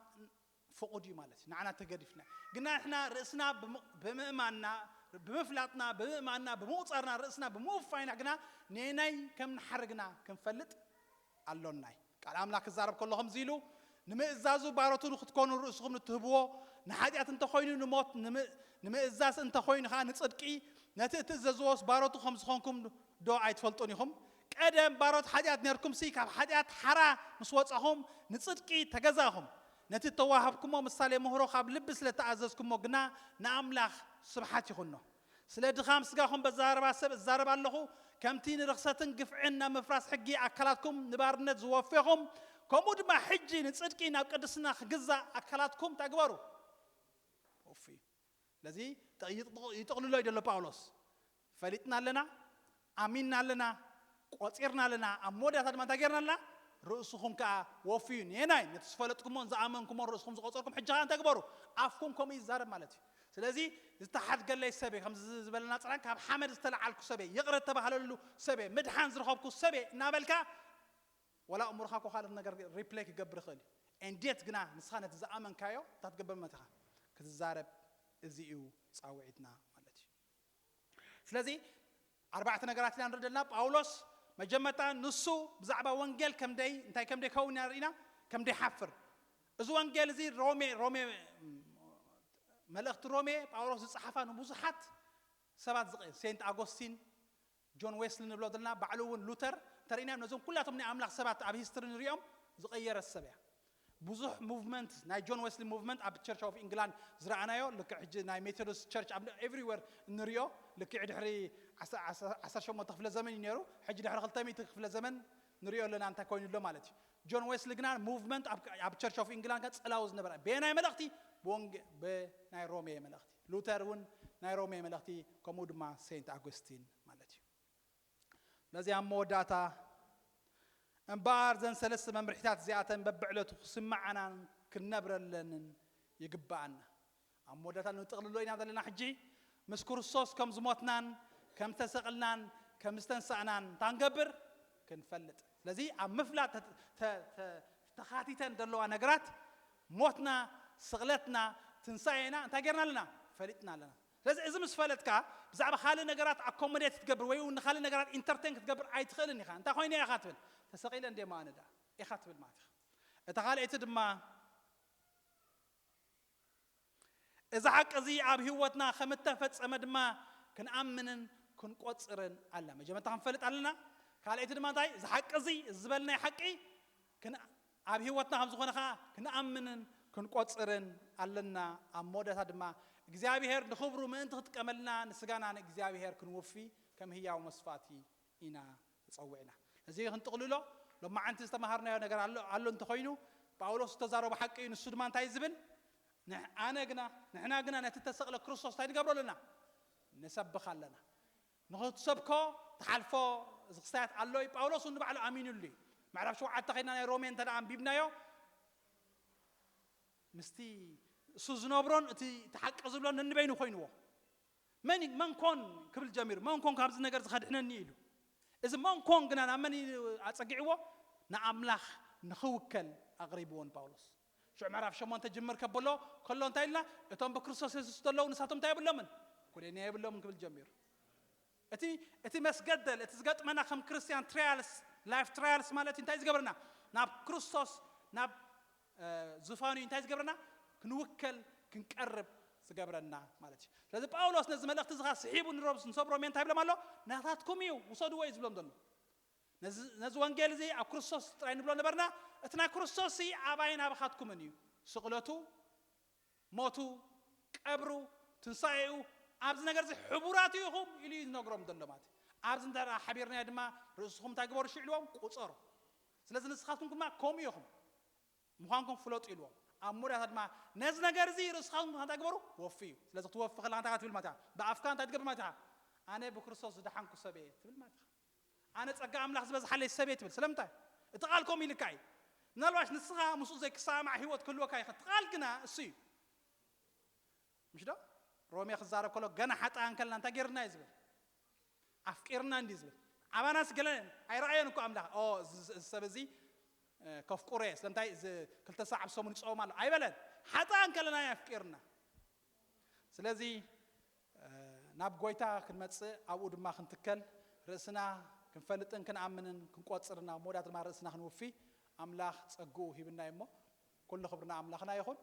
ፍቑድ እዩ ማለት እዩ። ንዓና ተገዲፍና። ግና ንሕና ርእስና ብም-፣ ብምእማንና፣ ብምፍላጥና፣ ብምእማንና፣ ብምቑጻርና፣ ርእስና ብምውፋይና ግና ነየናይ ከም ንሓሪ ግና ክንፈልጥ ኣሎናይ። ቃል ኣምላኽ ክዛረብ ከሎ ከምዚ ኢሉ፣ ንምእዛዙ ባሮቱ ንክትኮኑ ርእስኹም ንትህብዎ፣ ንሓጢኣት እንተኾይኑ ንሞት፣ ንምእ-፣ ንምእዛዝ እንተኾይኑ ኸዓ ንጽድቂ፣ ነቲ እትእዘዝዎስ ባሮቱ ከም ዝኾንኩም ዶ ኣይትፈልጡን ኢኹም? ቀደም ባሮት ሓጢኣት ኔርኩምሲ፣ ካብ ሓጢኣት ሓራ ምስ ወጻኹም፣ ንጽድቂ ተገዛእኹም። ነቲ እተዋህብኩሞ ምሳሌ ምህሮ ካብ ልቢ ስለ እተኣዘዝኩሞ ግና ንኣምላኽ ስብሓት ይኹኖ። ስለ ድኻም ስጋኹም በዛረባ ሰብ እዛረብ ኣለኹ፣ ከምቲ ንርኽሰትን ግፍዕን ናብ ምፍራስ ሕጊ ኣካላትኩም ንባርነት ዝወፌኹም፣ ከምኡ ድማ ሕጂ ንጽድቂ ናብ ቅድስና ክግዛእ ኣካላትኩም እንታይ ግበሩ? ወፍዩ። ስለዚ ይጥቕልሎ እዩ ዘሎ ጳውሎስ። ፈሊጥና ኣለና፣ ኣሚንና ኣለና፣ ቆጺርና ኣለና፣ ኣብ መወዳእታ ድማ እንታይ ጌርና ኣለና? ርእስኹም ከኣ ወፍዩ። ንየናይ ነቲ ዝፈለጥኩሞን ዝኣመንኩሞን ርእስኹም ዝቆጸርኩም፣ ሕጂ ከኣ እንታይ ግበሩ? ኣፍኩም ከምኡ ይዛረብ ማለት እዩ። ስለዚ ዝተሓድገለይ ሰበ፣ ከምዚ ዝበለና ጽናን ካብ ሓመድ ዝተለዓልኩ ሰበ፣ ይቕረ እተባህለሉ ሰበ፣ ምድሓን ዝረኸብኩ ሰበ እናበልካ፣ ወላ እምሮኻ እኮ ካልእ ነገር ሪፕሌይ ክገብር ይኽእል እዩ። እንዴት ግና ንስኻ ነቲ ዝኣመንካዮ እንታይ ትገብር ማለት ኢኻ? ክትዛረብ። እዚ እዩ ጻውዒትና ማለት እዩ። ስለዚ ኣርባዕተ ነገራት ኢና ንርኢ ዘለና። ጳውሎስ መጀመርታ ንሱ ብዛዕባ ወንጌል ከምደይ እንታይ ከምደይ ከውን ኢና ርኢና፣ ከምደይ ሓፍር። እዚ ወንጌል እዚ ሮሜ ሮሜ መልእኽቲ ሮሜ ጳውሎስ ዝጸሓፋ ንብዙሓት ሰባት ዝቐ ሴንት ኣጎስቲን፣ ጆን ዌስሊ ንብሎ ዘለና፣ ባዕሉ እውን ሉተር እንተርኢና ነዞም ኩላቶም ናይ ኣምላኽ ሰባት ኣብ ሂስትሪ ንሪኦም ዝቐየረ ሰብ እያ። ብዙሕ ሙቭመንት ናይ ጆን ዌስሊ ሙቭመንት ኣብ ቸርች ኦፍ ኢንግላንድ ዝረኣናዮ፣ ልክዕ ሕጂ ናይ ሜቶዲስት ቸርች ኣብ ኤቭሪዌር እንሪኦ፣ ልክዕ ድሕሪ ዓሰርተ ሸሞንተ ክፍለ ዘመን እዩ ነይሩ። ሕጂ ድሕሪ ክልተ ሚእቲ ክፍለ ዘመን ንሪኦ ኣለና እንታይ ኮይኑ ኣሎ ማለት እዩ። ጆን ዌስሊ ግና ሙቭመንት ኣብ ቸርች ኦፍ ኢንግላንድ ከ ጸላዊ ዝነበረ ብናይ መልእኽቲ ብወንጌ ብናይ ሮሜ መልእኽቲ፣ ሉተር እውን ናይ ሮሜ መልእኽቲ፣ ከምኡ ድማ ሴንት ኣጎስቲን ማለት እዩ። ነዚ ኣብ መወዳእታ እምበኣር ዘን ሰለስተ መምርሒታት እዚኣተን በብዕለቱ ክስምዓናን ክንነብረለንን ይግብኣና። ኣብ መወዳእታ ንጥቕልሎ ኢና ዘለና። ሕጂ ምስ ክርስቶስ ከም ዝሞትናን ከም ዝተሰቕልናን ከም ዝተንሳእናን እንታይ ንገብር? ክንፈልጥ። ስለዚ ኣብ ምፍላጥ ተ- ተ- ተ- ተኻቲተን ዘለዋ ነገራት ሞትና፣ ስቕለትና፣ ትንሳኤና እንታይ ጌርና ኣለና? ፈሊጥና ኣለና። ስለዚ እዚ ምስ ፈለጥካ ብዛዕባ ካልእ ነገራት ኣኮሞዴት ክትገብር ወይ እውን ንካልእ ነገራት ኢንተርቴን ክትገብር ኣይትኽእልን ኢኻ። እንታይ ኮይነ ኢኻ ትብል? ተሰቒለ እንደ ማነ ዳ ኢኻ ትብል ማለት ኢኻ። እታ ካልኣይቲ ድማ እዚ ሓቂ እዚ ኣብ ህይወትና ከም እተፈጸመ ድማ ክንኣምንን ክንቆጽርን ኣላ። መጀመርታ ክንፈልጥ ኣለና። ካልኣይቲ ድማ እንታይ? እዚ ሓቂ እዚ፣ እዚ ዝበልናይ ሓቂ ክን- ኣብ ህይወትና ከም ዝኾነ ከዓ ክንኣምንን ክንቆጽርን ኣለና። ኣብ መወዳእታ ድማ እግዚኣብሔር ንኽብሩ ምእንቲ ክጥቀመልና ንስጋና ንእግዚኣብሔር ክንውፊ ከም ህያው መስዋዕቲ ኢና ተጸዊዕና። ነዚ ክንጥቕልሎ ሎማዓንቲ ዝተምሃርናዮ ነገር ኣሎ ኣሎ እንተኾይኑ ጳውሎስ ዝተዛረቦ ሓቂ እዩ። ንሱ ድማ እንታይ ዝብል? ንሕ- ኣነ ግና ንሕና ግና ነቲ ተሰቕለ ክርስቶስ እንታይ ንገብሮ ኣለና? ንሰብኽ ኣለና። ንኽትሰብኮ ትሓልፎ እዚ ክስታያት ኣሎ እዩ። ጳውሎስ እውን ንባዕሉ ኣሚኑሉ እዩ። ምዕራፍ ሸውዓተ ከይድና ናይ ሮሜ እንተ ደኣ ኣንቢብናዮ ምስቲ እሱ ዝነብሮን እቲ ተሓቂ ዝብሎን ነንበይኑ ኮይንዎ። መን መን ኮን ክብል ጀሚሩ፣ መን ኮን ካብዚ ነገር ዝኸድሕነኒ ኢሉ። እዚ መን ኮን ግና ናብ መን እዩ ኣጸጊዕዎ? ንኣምላኽ ንኽውከል ኣቕሪብዎ ንጳውሎስ። ሽዑ ምዕራፍ ሸሞንተ ጅምር ከበሎ ከሎ እንታይ ኢልና? እቶም ብክርስቶስ የሱስ ዘለዉ ንሳቶም እንታይ የብሎምን? ኩነኔ የብሎምን ክብል ጀሚሩ። እቲ እቲ መስገደል እቲ ዝገጥመና ከም ክርስቲያን ትራያልስ ላይፍ ትራያልስ ማለት እንታይ ዝገብረና? ናብ ክርስቶስ ናብ እ፣ ዝፋኑ እንታይ ዝገብረና? ክንውከል ክንቀርብ ዝገብረና ማለት እዩ። ስለዚ ጳውሎስ ነዚ መልእኽቲ ዝኻ ስሒቡ ንሮብ ንሰብ ሮሜ እንታይ ይብሎም ኣሎ? ናታትኩም እዩ፣ ውሰድዎ እዩ ዝብሎም ዘሎ። ነዚ ነዚ ወንጌል እዚ ኣብ ክርስቶስ ጥራይ ንብሎ ነበርና። እቲ ናይ ክርስቶስ እዚ ኣባይን ኣባኻትኩምን እዩ። ስቕለቱ፣ ሞቱ፣ ቀብሩ፣ ትንሳኤኡ፣ ኣብዚ ነገር እዚ ሕቡራት ኢኹም ኢሉ እዩ ዝነግሮም ዘሎ ማለት እዩ። ኣብዚ እንተ ሓቢርናዮ ድማ ርእስኹም እንታይ ግበሩ ሽዕልዎም ቁፀሩ። ስለዚ ንስኻትኩም ድማ ከምኡ ኢኹም ምዃንኩም ፍለጡ ኢልዎም። ኣብ መወዳእታ ድማ ነዚ ነገር እዚ ርእስኻትኩም እንታይ ግበሩ? ወፍዩ። ስለዚ ክትወፊ ከለኻ እንታይ ትብል ማለት እያ? ብኣፍካ እንታይ ትገብር ማለት እያ? ኣነ ብክርስቶስ ዝደሓንኩ ሰብ እየ ትብል ማለት እያ። ኣነ ጸጋ ኣምላኽ ዝበዝሓለይ ሰብ እየ ትብል። ስለምንታይ? እቲ ቃል ከምኡ ኢልካ እዩ። ምናልባሽ ንስኻ ምስኡ ዘይክሰማማዕ ህይወት ክህልወካ ይኽእል። እቲ ቃል ግና እሱ እዩ። ምሽ ዶ? ሮሜ ክዛረብ ከሎ ገና ሓጣን ከለና እንታይ ጌርና እዩ ዝብል? ኣፍቂርና እንዲ ዝብል። ኣባናስ ገለ ኣይረኣየን እኮ ኣምላኽ። ኦ፣ እዚ እዚ ሰብ እዚ እ፣ ከፍቁረ ስለምንታይ እዚ ክልተ ሰዓት ኣብ ሰሙን ይጸውም ኣሎ ኣይበለን። ሓጣን ከለና እዩ ኣፍቂርና። ስለዚ እ፣ ናብ ጎይታ ክንመጽእ ኣብኡ ድማ ክንትከል ርእስና ክንፈልጥን ክንኣምንን ክንቆጽርን ኣብ መወዳእታ ድማ ርእስና ክንውፊ ኣምላኽ ጸግኡ ሂብና እዩ እሞ ኩሉ ክብርና ኣምላኽና ይኹን።